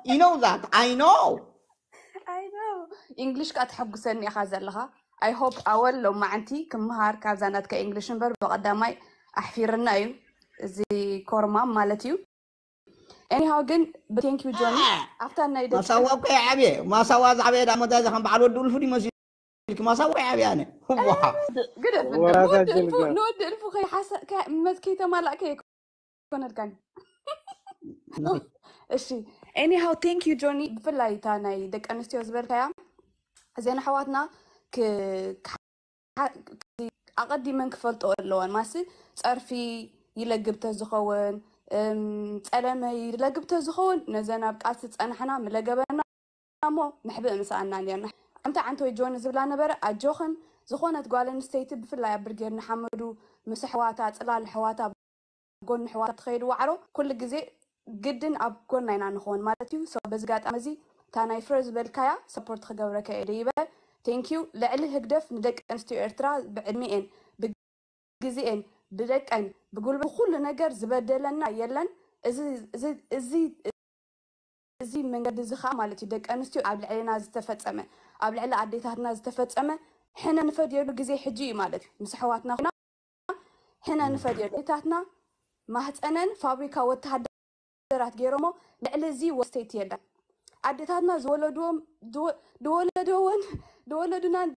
You know that. I know. I know. English ካ ተሐጉሰኒ ኢኻ ዘለኻ። I hope ኣወል ሎማዓንቲ ክምሃር ካብዛ ናትካ English እምበር ብቐዳማይ ኣሕፊርና እዩ እዚ ኮርማም ማለት እዩ። Anyhow ግን thank you Johnny ኣብታ ናይ ደቂ ማሳዋ እኮ ይዓብየ። ማሳዋ ዝዓበየ ዳ መታይ ከም በዓል ወዲ ኡልፉ ድዩ መሲልክ? ማሳዋ ይዓብየ ኣነ። ዋ። ግደፍ ወራታ ንወዲ እልፉ ጅልጋ። ንወዲ እልፉ ከይሓሰ- ከ- መት- ከይተማላእ ከይኮነልካን እሺ። Anyhow thank you Johnny ብፍላይ እታ ናይ ደቂ ኣንስትዮ ዝበልካያ እዘን ኣሕዋትና ክ- ክ- ኣቐዲመን ክፈልጦ ኣለወን ማሲ ጸርፊ ይለግብ ተዝኸውን እም፣ ጸለመ ይለግብ ተዝኸውን ነዘን ኣብ ቃልሲ ዝጸናሕና ምለገበና እሞ ንሕብእ ምሰኣና ነርና። ኣንተ ዓንተ ወይ ጆኒ ዝብላ ነበረ ኣጆኽን ዝኾነት ጓል ኣንስተይቲ ብፍላይ ኣብ ብርጌድ ንሓመዱ ምስ ኣሕዋታ ጽላል ኣሕዋታ ጎኒ ኣሕዋታ ትኸይድ ዋዕሮ ኩሉ ግዜ ግድን ኣብ ጎና ኢና ንኸውን ማለት እዩ። So በዚ ጋጣሚ እዚ እታ ናይ ፍረ ዝበልካያ support ክገብረካ እየ ደይበ thank you። ልዕሊ ህግደፍ ንደቂ ኣንስትዮ ኤርትራ ብዕድሚኤን ብግዜኤን ብደቀን ብጉልበት ኩሉ ነገር ዝበደለና የለን። እዚ እዚ እዚ እዚ መንገዲ እዚ ከዓ ማለት እዩ ደቂ ኣንስትዮ ኣብ ልዕልና ዝተፈፀመ ኣብ ልዕሊ ኣዴታትና ዝተፈፀመ ሕነ ንፈድየሉ ግዜ ሕጂ እዩ ማለት እዩ። ምስ ኣሕዋትና ኮይና ሕነ ንፈድየሉ ኣዴታትና ማህፀነን ፋብሪካ ወተሃደራት ገይሮሞ ልዕሊ እዚ ወስተይቲ የለን። ኣዴታትና ዝወለድዎም ዝወ- ዝወለድዎን ዝወለዱናን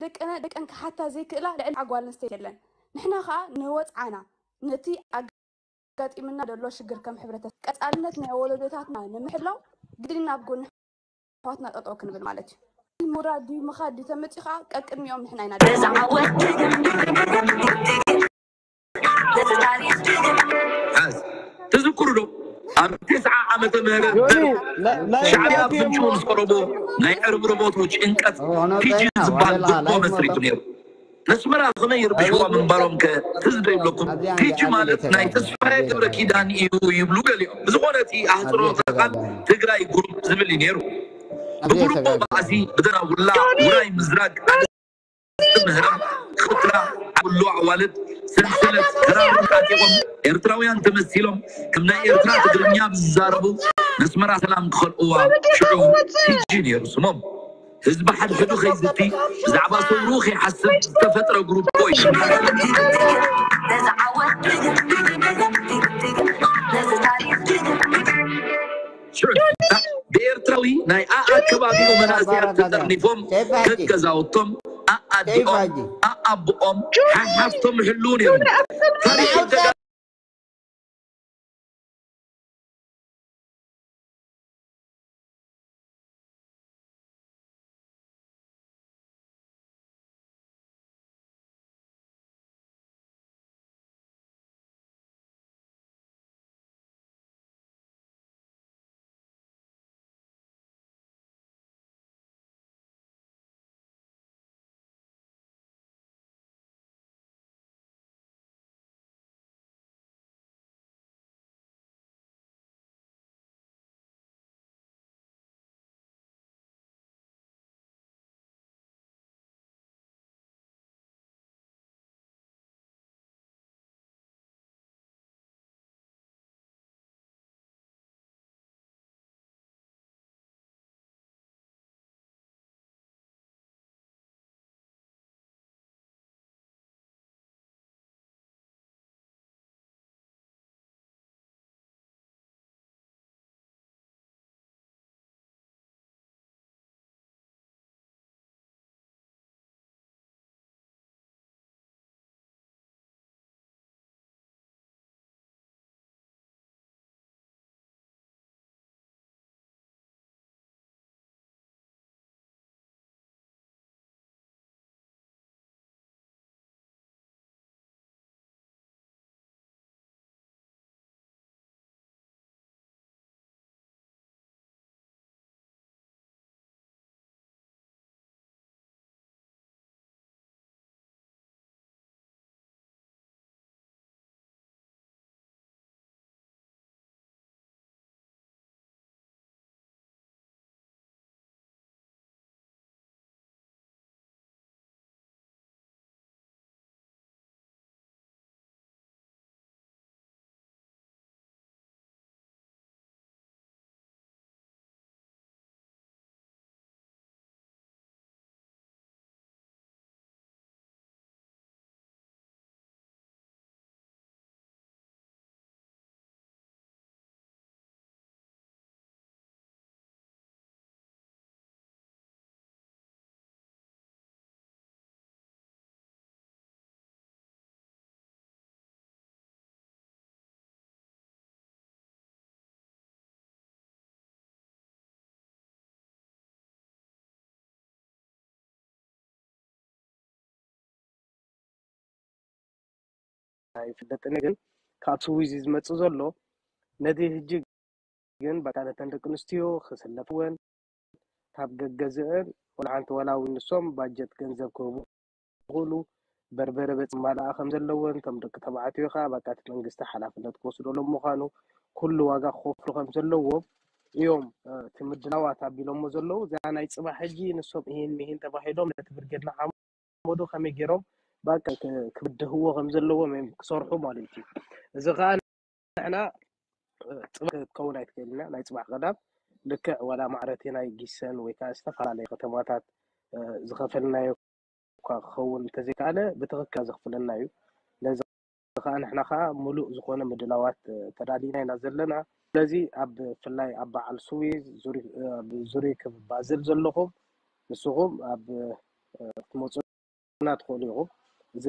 ደቀነ ደቀን ክሓታ ዘይክእላ ልዕሊ ጓል ኣንስተይቲ የለን። ንሕና ከዓ ንወፅዓና ነቲ ኣጋጢምና ዘሎ ሽግር ከም ሕብረተሰብ ቀፃልነት ናይ ወለዶታትና ንምሕላው ግድን ኣብ ጎኒ ኣሕዋትና ጠጠው ክንብል ማለት እዩ። ምውራድ ድዩ ምኻድ ድዩ ተመፂኡ ከዓ ቀቅድሚኦም ንሕና ኢና ደቂ ትዝክሩ ዶ ኣብ ተስዓ ዓመተ ምህረት ዮኒ ብር ና- ናይ ሻዕብያ ኣብ ናትዮ ፍንጭኡ ዝቀረቦ ናይ ዕርብርቦ ጭንቀት ሆኖ ፊጂ ጸይና ዝበሃል ዋለላ ጎቦ ዋላይ መስሪቱ ዝመጠ ነይሩ። ነስመራ ከመይ ይርብሽዋ ምንባሮም ከ ትዝ ዶ ይብለኩም? ኣብዚኣ ፊጂ እንዲኣ ማለት ናይ ተጋግያ ተስፋዬ ኣብዚኣ ገብረ ተጋግያ ኪዳን እዩ ይብሉ ገሊኦም። ብዝኾነ እቲ ኣህፅሮተ ቃል ተጋግያ ትግራይ ግሩፕ ዝብል እዩ ነይሩ። ኣብዚኣ ብግሩፖ ተጋግያ ባእሲ ብደና ውላ ዮኒ ውራይ ምዝራግ ምህራም፣ ክትራ፣ ዓብሎ ኣዋልድ፣ ሰንሰለት፣ ክራር ዓጢቖም ኤርትራውያን ተመሲሎም ከም ናይ ኤርትራ ትግርኛ ብዝዛረቡ ነስመራ ሰላም ክኸልእዋ ሽዑ ፊጂ ነይሩ ስሞም። ህዝቢ ሓድሕዱ ከይዝቲ ብዛዕባ ሰውሩ ከይሓስብ ዝተፈጥረ ግሩፕ እዩ። ሽዑ ብኤርትራዊ ናይ ኣኣ ከባቢኡ መናእሰያት ተጠርኒፎም ከገዛውቶም ኣኣዲኦም ኣኣቦኦም ሓሓፍቶም ይሕልዉ ነይሮም። ታሪኽ ደጋ ኣይፍለጥን፣ ግን ካብ ስዊዝ ዝመጽእ ዘሎ ነዚ ሕጂ ግን በቃ ነተን ደቂ ኣንስትዮ ክስለፍወን ካብ ገገዝአን ወላ ሓንቲ ወላ እውን ንሶም ባጀት ገንዘብ ክህቡ ይኽእሉ። በርበረ በጽ ማልኣ ከም ዘለወን፣ እቶም ደቂ ተባዕትዮ ከኣ በቃ እቲ መንግስቲ ሓላፍነት ክወስደሎም ምዃኑ፣ ኩሉ ዋጋ ክኸፍሉ ከም ዘለዎም እዮም እቲ ምድላዋት ኣቢሎሞ ዘለዉ። እዚኣ ናይ ጽባሕ ሕጂ ንሶም ይህን ምሂን ተባሂሎም ነቲ ብርጌድ ንሓመዱ ከመይ ገይሮም በቃ ክብድህዎ ከም ዘለዎም እዮም ክሰርሑ ማለት እዩ። እዚ ከኣ ንሕና ጽባሕ ክትከውን ኣይትክእልና። ናይ ጽባሕ ቀዳም ልክዕ ዋላ ማዕረቲ ናይ ጊሰን ወይ ከዓ ዝተፈላለዩ ከተማታት ዝኸፈልናዮ እኳ ክኸውን እንተዘይከኣለ ብትኽክል ዘኽፍለና እዩ። ነዚ ከዓ ንሕና ከዓ ሙሉእ ዝኾነ ምድላዋት ተዳሊና ኢና ዘለና። ስለዚ ኣብ ብፍላይ ኣብ በዓል ስዊዝ ዙሪ ክብ ባዝል ዘለኹም ንስኹም ኣብ ክትመፁ እና ትኽእሉ ኢኹም። እዚ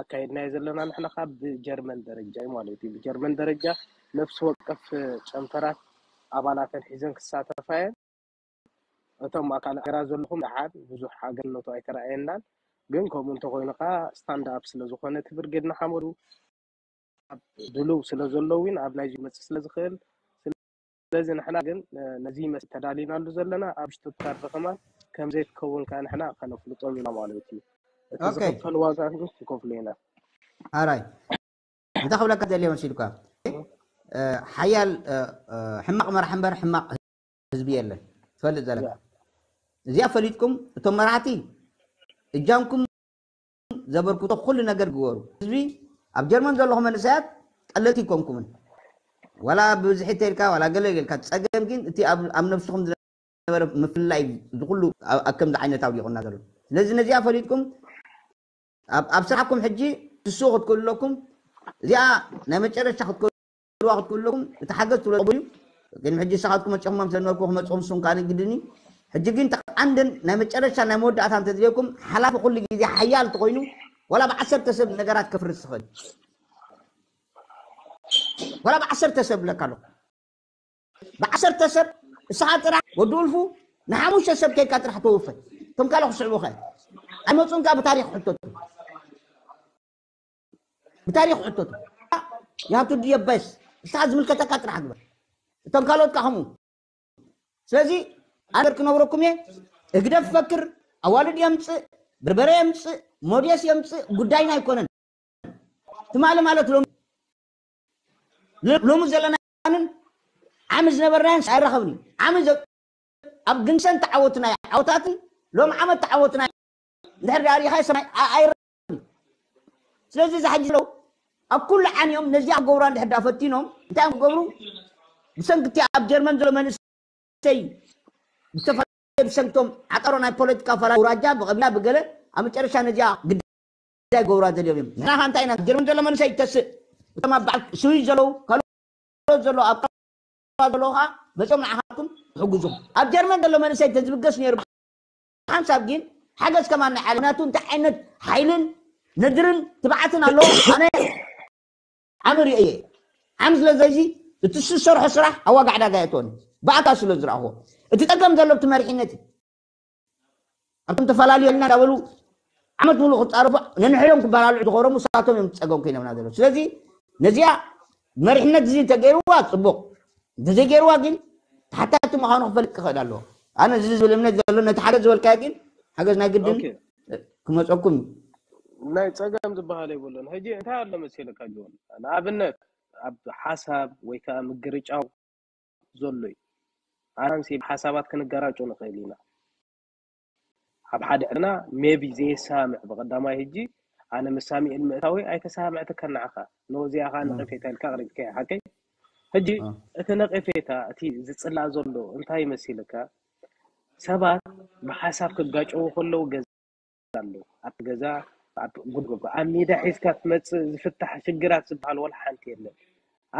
ኣካይድናዮ ዘለና ንሕና ካብ ብጀርመን ደረጃ እዩ ማለት እዩ። ብጀርመን ደረጃ ነፍሲ ወቀፍ ጨንፈራት ኣባላተን ሒዘን ክሳተፋ እየን። እቶም ኣካል ኤራ ዘለኹም ደሓን ብዙሕ ሓገዝነቱ ኣይተረኣየናን፣ ግን ከምኡ እንተኾይኑ ከዓ ስታንድ ኣፕ ስለ ዝኾነ እቲ ብርጌድ ንሓመዱ ኣብ ድሉው ስለ ዘሎ እውን ኣብ ናይዚ መፅእ ስለ ዝኽእል ስለዚ ንሕና ግን ነዚ መስ ተዳሊናሉ ዘለና ኣብ ሽቱትጋርት ከማን ከም ዘይትከውን ከዓ ንሕና ከነፍልጦም ኢና ማለት እዩ። እቲ ዝኽፈል ዋጋ ግን ክንከፍሎ ኢና። ኣራይ እንታይ ክብለካ ዘድልየ መሲልካ ሓያል ሕማቕ መራሕ እምበር ሕማቕ ህዝቢ የለን። ትፈልጥ ዘለካ እዚኣ ፈሊጥኩም እቶም መራሕቲ እጃምኩም ዘበርክቶ ኩሉ ነገር ግበሩ። ህዝቢ ኣብ ጀርመን ዘለኹም መንእሰያት ቀለልቲ ይኮንኩምን ዋላ ብብዝሒ ተልካ ዋላ ገለ ጌልካ ጸገም ግን እቲ ኣብ ነብስኹም ዝነበረ ምፍላይ ዝኩሉ ኣብ ከምዚ ዓይነት ኣውዲቑና ዘሎ። ስለዚ ነዚኣ ፈሊጥኩም ኣብ ስራሕኩም ሕጂ ትስኡ ክትክእሉ ኣለኩም። እዚኣ ናይ መጨረሻ ክትክእሉ ክትክእሉ ኣለኩም። እቲ ሓገዝ ትብሎ ቅቡል እዩ። ግን ሕጂ ንስኻትኩም መፂኹም ስለ ነበርኩ ክመፅኹም ንስኹም ከዓ ግድን እዩ። ሕጂ ግን ተቃንድን ናይ መጨረሻ ናይ መወዳእታ እንተድልየኩም ሓላፊ ኩሉ ግዜ ሓያል እንተኮይኑ ዋላ ብዓሰርተ ሰብ ነገራት ከፍርስ ዝኽእል ዋላ ብዓሰርተ ሰብ ብለካ ኣለኹ ብዓሰርተ ሰብ እስኻ ጥራሕ ወዲ ውልፉ ንሓሙሽተ ሰብ ከይካ ጥራሕ ተወፈ እቶም ካልእ ክስዕቡኸ ኣይመፁን ከዓ ብታሪክ ሕተቱ ብታሪክ ሕተቱ you have to do your best እስኻ ዝምልከተካ ጥራሕ ግበር እቶም ካልኦት ከዓ ከምኡ ስለዚ ኣነ ክነግረኩም እየ ህግደፍ ፈክር ኣዋልድ የምፅእ በርበረ የምፅእ ሞዴስ የምፅእ ጉዳይና ኣይኮነን ትማሊ ማለት ሎሚ ሎሚ ዘለናን ዓሚ ዝነበርናን ኣይራኸብን እዩ ዓሚ ኣብ ግንሰን ተዓወትናዮ ዓወታትን ሎም ዓመት ተዓወትናዮ እንድሕር ዳሪኻ ሰማይ ኣይረኸብን ስለዚ እዚ ሕጂ ለው ኣብ ኩሉ ዓንዮም ነዚኣ ክገብሩ እንድሕር ዳ ፈቲኖም እንታይ እዮም ክገብሩ ብሰንክቲ ኣብ ጀርመን ዘሎ መንእሰይ ብዝተፈላለየ ብሰንክቶም ዓጠሮ ናይ ፖለቲካ ፈላ ውራጃ ብቐቢላ ብገለ ኣብ መጨረሻ ነዚኣ ግዳይ ክገብሩ ደልዮም እዮም ንሕና ከ እንታይ ኢና ጀርመን ዘሎ መንእሰይ ይተስእ እቶም ኣብ በዓል ስዊዝ ዘለዉ ካልኦት ዘለዉ ኣብ ቀባ ዘለዉ ከዓ መፅኦም ንዓኻትኩም ይሕግዙም ኣብ ጀርመን ዘሎ መንእሰይ ተዝብገስ ነይሩ ሓንሳብ ግን ሓገዝ ከማን ናይ ዓለም ምክንያቱ እንታይ ዓይነት ሓይልን ነድርን ትብዓትን ኣለዎ ኣነ ዓሚ ርእየ ዓሚ ስለ ዘዚ እቲ ዝሰርሖ ስራሕ ኣብ ዋጋ ዕዳጋ የእትወኒ ብኣካል ስለ ዝረኣኽዎ እቲ ፀገም ዘሎ እቲ መሪሕነት እዩ ኣብቶም ተፈላለዩ ኣለና እንዳበሉ ዓመት ሙሉ ክፃረፉ ነንሕዶም ክበላልዑ ዝኸረሙ እሳቶም እዮም ፀገም ኮይኖምና ዘለዉ ስለዚ ነዚኣ መሪሕነት እዚ እንተገይርዋ ፅቡቕ እንተዘይገይርዋ ግን ተሓታቲ ምዃኑ ክፈልጥ ክኽእል ኣለዎ ኣነ እዚ ዝብል እምነት ዘሎ ነቲ ሓገዝ ዝበልካዮ ግን ሓገዝ ናይ ግድን ክመፀኩም እዩ ናይ ፀገም ዝበሃል የብሉን ሕጂ እንታይ ኣሎ መሲልካ ጆን ንኣብነት ኣብ ሓሳብ ወይ ከዓ ምግርጫው ዘሎ እዩ ኣናንሲ ሓሳባት ክንገራጮ ንኽእል ኢና ኣብ ሓደ ዕና ሜቢ ዘየሰማምዕ ብቐዳማይ ሕጂ ኣነ ምስ ሳሚኤል ምእታወይ ኣይተሰማምዕትካን ንዓኻ ንወዚኣ ከዓ ነቐፌታ ኢልካ ኣቕሪብካዮ ሓቀይ ሕጂ እቲ ነቐፌታ እቲ ዝፅላእ ዘሎ እንታይ መሲልካ ሰባት ብሓሳብ ክጋጨዉ ከለዉ ገዛ ኣሎ ኣብቲ ገዛ ጉድጎጎ ኣብ ሜዳ ሒዝካ ትመፅእ ዝፍታሕ ሽግራት ዝበሃል ወላ ሓንቲ የለን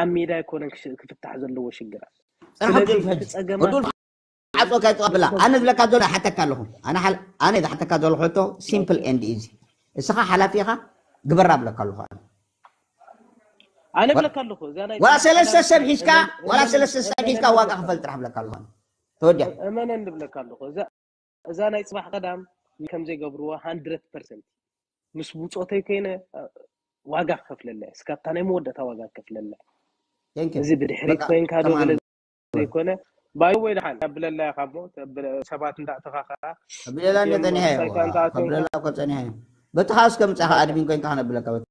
ኣብ ሜዳ ኣይኮነን ክፍታሕ ዘለዎ ሽግራት ፅናሕ ጸገማት ዓፅኦካ ይፅቐብላ ኣነ ዝብለካ ዘሎ ሓተካ ኣለኹ ኣነ ዝሓተካ ዘለኹ ሕቶ simple and easy እስኻ ሓላፊ ኢኻ ግበራ ብለካ ኣለኹ ኣነ ኣነ ብለካ ኣለኹ እዛ ናይ ወላ ሰለስተ ሰብ ሒዝካ ወላ ሰለስተ ሰብ ሒዝካ ዋጋ ክፈል ጥራሕ ብለካ ኣለኹ ኣነ ተወዲኣ እመነን ንብለካ ኣለኹ እዛ እዛ ናይ ፅባሕ ቀዳም ከም ዘይገብርዋ hundred percent ምስ ብፆተይ ኮይነ ዋጋ ክከፍለላ እየ። እስካብታ ናይ መወዳእታ ዋጋ ክከፍለላ እየ። Thank you። እዚ ብድሕሪት በቃ ኮይንካ ዶ ተማም ገለ ዘይኮነ ባይ ወይ ደሓን ኣብለላ ኢኻ እሞ ተብል-፣ ሰባት እንዳእተኻኻ ከብለላ እንደ እቲኦም ጸኒሐ ምሳይ ከ እንተ ኣትዮም ከ ከብለላ እኮ ጸኒሐ። በቲ ሓውስ ከምጻኻ በቃ ኣድሚን ኮይንካ ከነብለካ በቲ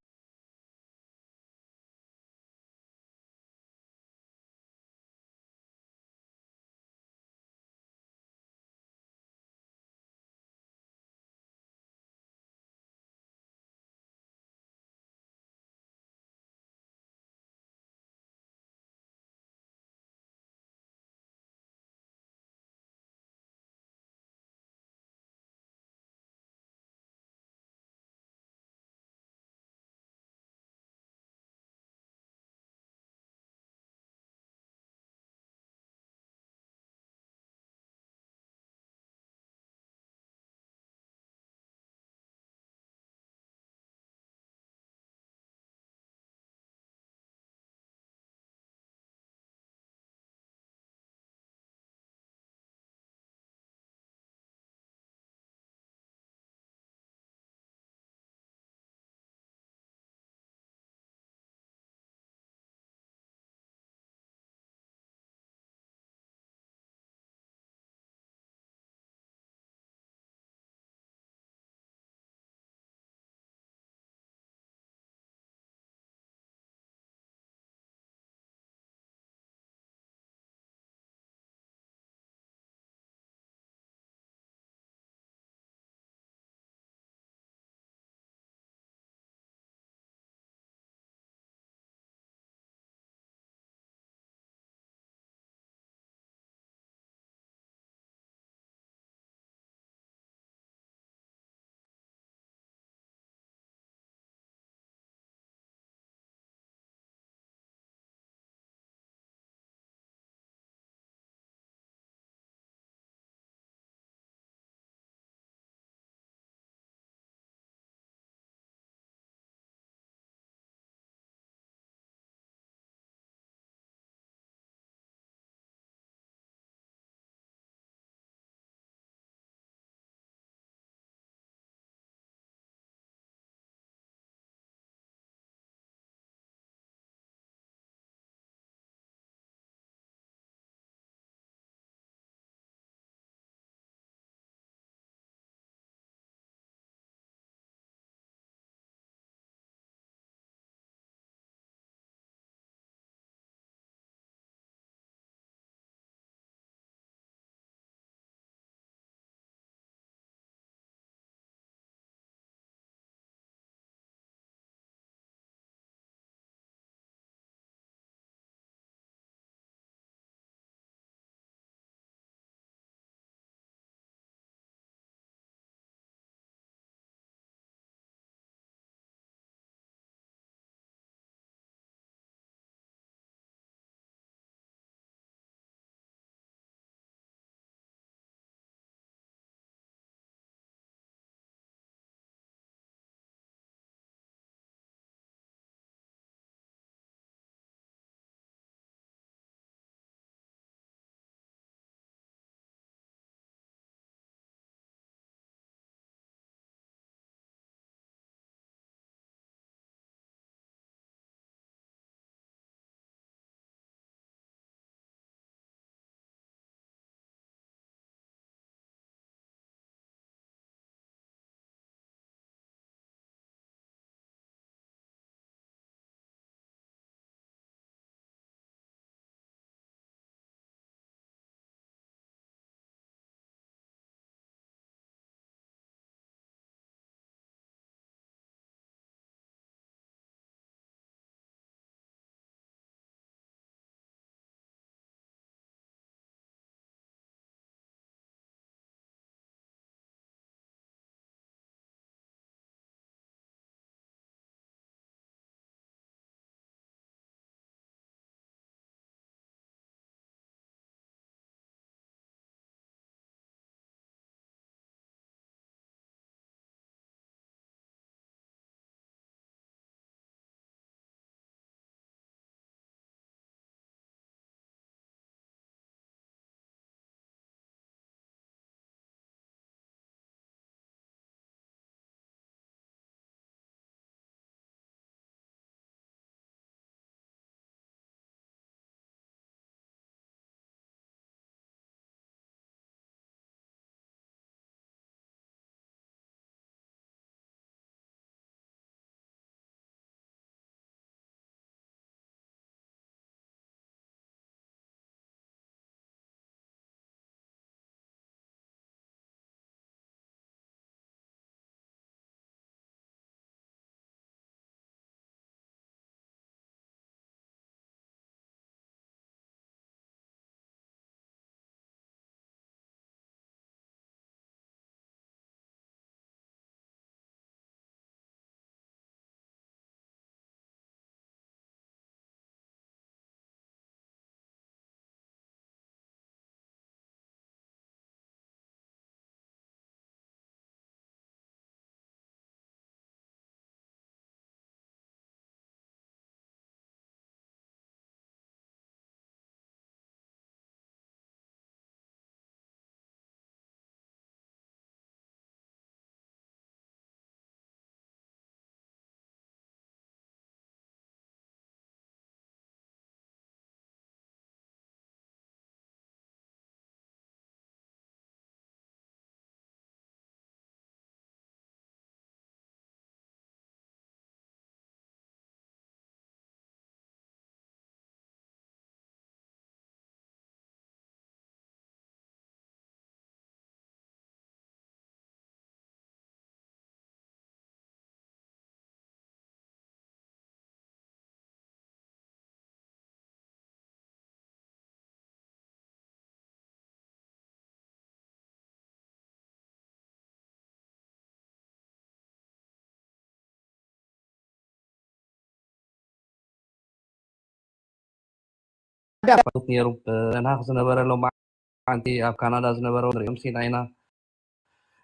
ሓደ ኣፋሉት ነይሩ። ደንሃክ ዝነበረ ሎማዓንቲ ኣብ ካናዳ ዝነበረ ንሪኦም ሲና ኢና።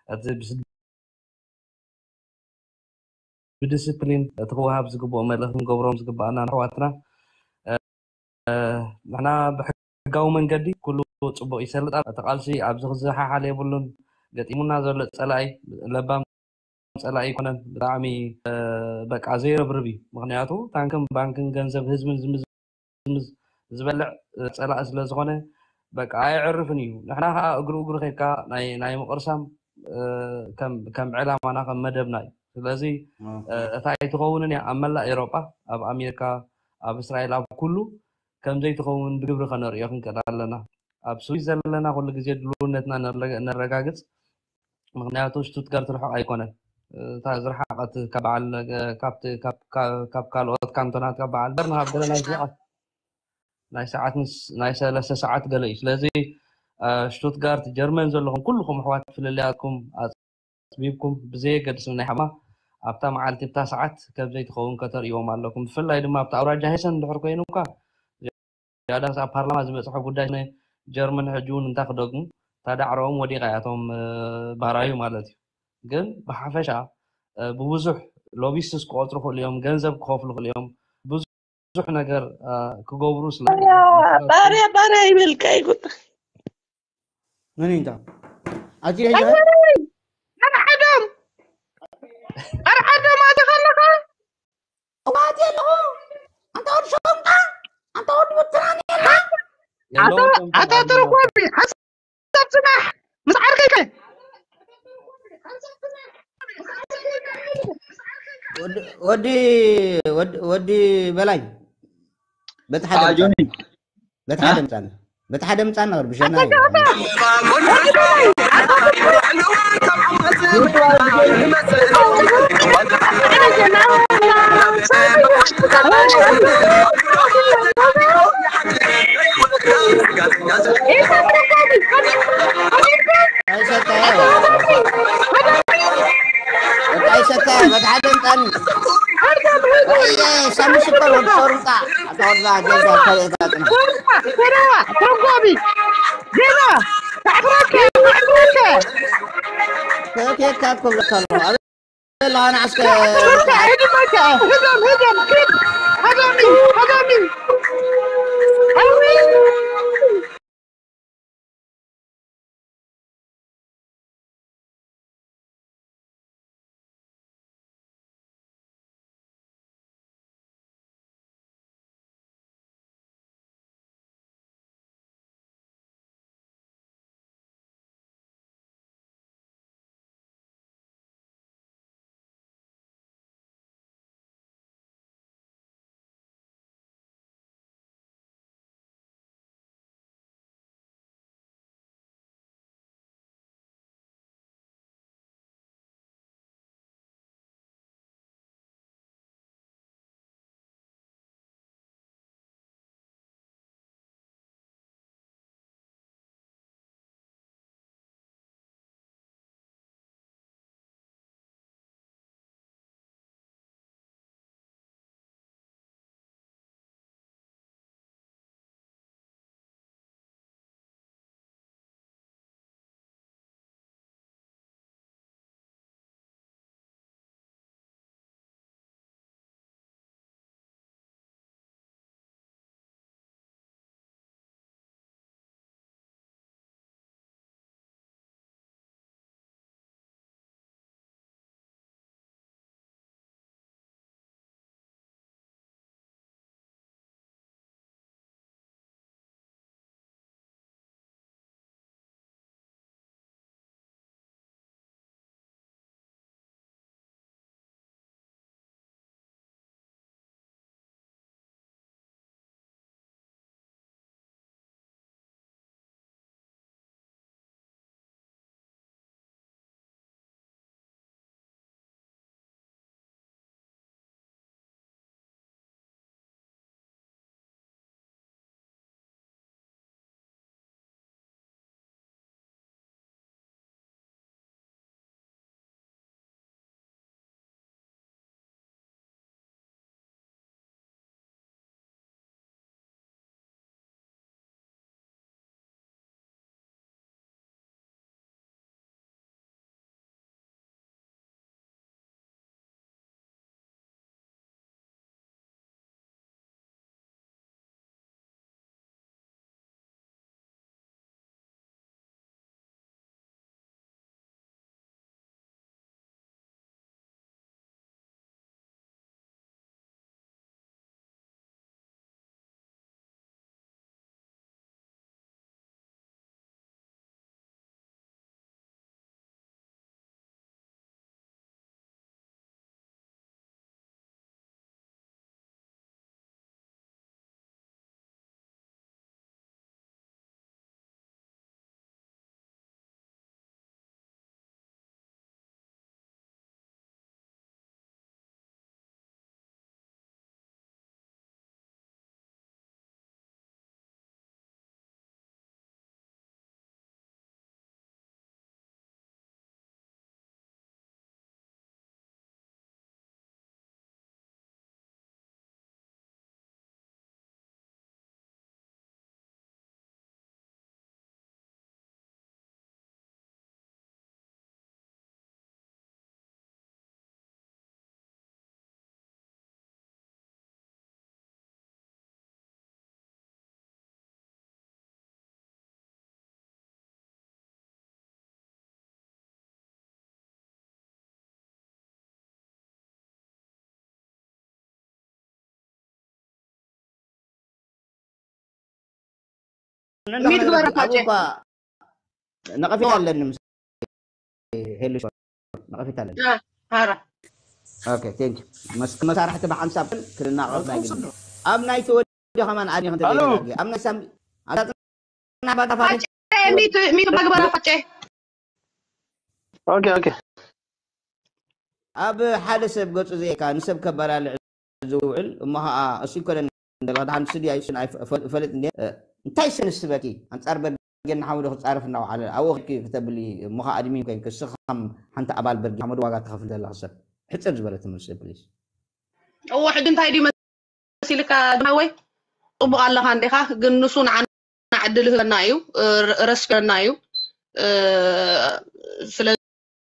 እዚ ብስ- ብዲስፕሊን እቲ ክወሃብ ዝግብኦ መልእኽቲ ንገብሮም ዝግባኣና ንኣሕዋትና። ንሕና ብሕጋዊ መንገዲ ኩሉ ጽቡቕ ይሰልጥ ኣሎ። እቲ ቃልሲ ኣብዚ ክዘሓሓል የብሉን። ገጢሙና ዘሎ ጸላኢ ለባም ጸላኢ ኣይኮነን። ብጣዕሚ በቃ ዘይረብርብ እዩ። ምኽንያቱ ታንክን ባንክን ገንዘብ ህዝብን ዝምዝምዝ ዝበልዕ ጸላኢ ስለ ዝኾነ በቃ ኣየዕርፍን እዩ። ንሕና ከዓ እግሩ እግሩ ከድካ ናይ ናይ ምቕርሳም ከም ዕላማና ከም መደብና እዩ። ስለዚ እታ ኣይትኸውንን እያ ኣብ መላእ ኤሮጳ፣ ኣብ ኣሜሪካ፣ ኣብ እስራኤል፣ ኣብ ኩሉ ከም ዘይትኸውን ብግብሪ ከነርእዮ ክንክእል ኣለና። ኣብ ስዊስ ዘለና ኩሉ ግዜ ድልውነትና ነረጋግጽ። ምኽንያቱ ሽቱትጋርት ርሑቕ ኣይኮነን። እታ ዝረሓቐት ካብ በዓል ካብ ካልኦት ካንቶናት ካብ በዓል በርን ካብ ገለ ናይ ሰዓት ናይ ሰዓት ናይ ሰለስተ ሰዓት ገለ እዩ። ስለዚ ሽቱትጋርት ጀርመን ዘለኹም ኩልኹም ኣሕዋት ፍልልያትኩም ኣፅቢብኩም ብዘየገድስ ናይ ሓማ ኣብታ መዓልቲ ብታ ሰዓት ከም ዘይትኸውን ከተርእዎም ኣለኩም። ብፍላይ ድማ ኣብታ ኣውራጃ ሄሰን እንድሕር ኮይኑ እኳ ዝያዳስ ኣብ ፓርላማ ዝበፅሐ ጉዳይ ጀርመን ሕጂ እውን እንታይ ክደግሙ ታዳዕረኦም ወዲቓ እያ እቶም ባራዩ ማለት እዩ። ግን ብሓፈሻ ብብዙሕ ሎቢስትስ ክቆፅሩ ክእሉ እዮም፣ ገንዘብ ክኸፍሉ ክእሉ እዮም፣ ብዙሕ ነገር ክገብሩ ስለ ባርያ ባርያ ይብል ከይጉ ምን እንታ ኣቲ ኣርዓዶም ኣርዓዶም ኣቲ ከለኻ እዋት የለኹ ኣንታ ወዲ ሸምጣ ኣንታ ወዲ ብትራን የላ ኣታ ተረጓሚ ሓሳብ ፅናሕ ምስ ዓርከይ ወዲ ወዲ በላይ በቲ ሓደ በቲ ሓደ ምጻና በቲ ሓደ ምጻና ቅርብሸና ኣይሰታ በቲ ሓደ ምጻኒ ሰምሽ እኮ ወዲ ሶርምጣ ኣታ ወዳ ጀጋ ከርእታ ጽና ተረዋ ተረጓቢ ዜና ታዕፍረከ ታዕፍረከ ከፌካ እኮ ብለካ ኣለኹ ኣለኻ ንዓስከ ህደም ህደም ኪድ ሃዳሚ ሃዳሚ ነና ሚት ግበራ ፋጨ። ነቐፊት ኣለኒ ምስ ሄሉ ሽኮር፣ ነቐፊት ኣለኒ። ያ፣ ሃራ። ኦኬ፣ ቴንክ ዩ። መስ-፣ መሳርሕቲ ብሓንሳብ ክልናቐፍ ናይ ግድን። ኣብ ናይ ተወዲ ከማን ኣዲ ክንተ ኣሉ። ደጋጊ። ኣብ ናይ ሳም-፣ ኣብ ናይ ባጋ ፋጨ። ፋጨ፣ ሚት፣ ሚት ግበራ ፋጨ። ኦኬ፣ ኦኬ። ኣብ ሓደ ሰብ ገጹ ዘይካ ንሰብ ከባላልዕ ዝውዕል እሞ ኸዓ እሱ ይኮነን እንደላ ደሓን ስድያ ይስን ኣይፈ-፣ ፈል-፣ ፈልጥ እንዴ? እ፣ እንታይ ሰንስበኪ? ኣንጻር በርጌ እናሓመዱ ክጻረፍ እናውዓለ ኣብኡ ኸድኪ ክተብሊ እሞ ኸዓ ኣድሚን ኮይንኪ እስኺ ከም ሓንቲ ኣባል በርጌ ሓመዱ ዋጋ ትኸፍል ዘለኺ ሰብ። ሕጽር ዝበለ ትምህርቲ ፕሊስ። እዎ ሕጂ እንታይ ድዩ መሲልካ ሓወይ? ጽቡቕ ኣለኻ እንዴኻ? ግን ንሱ ንዓና ዕድል ህበና እዩ፣ እ፣ ረስኪረና እዩ። እ፣ ስለዚ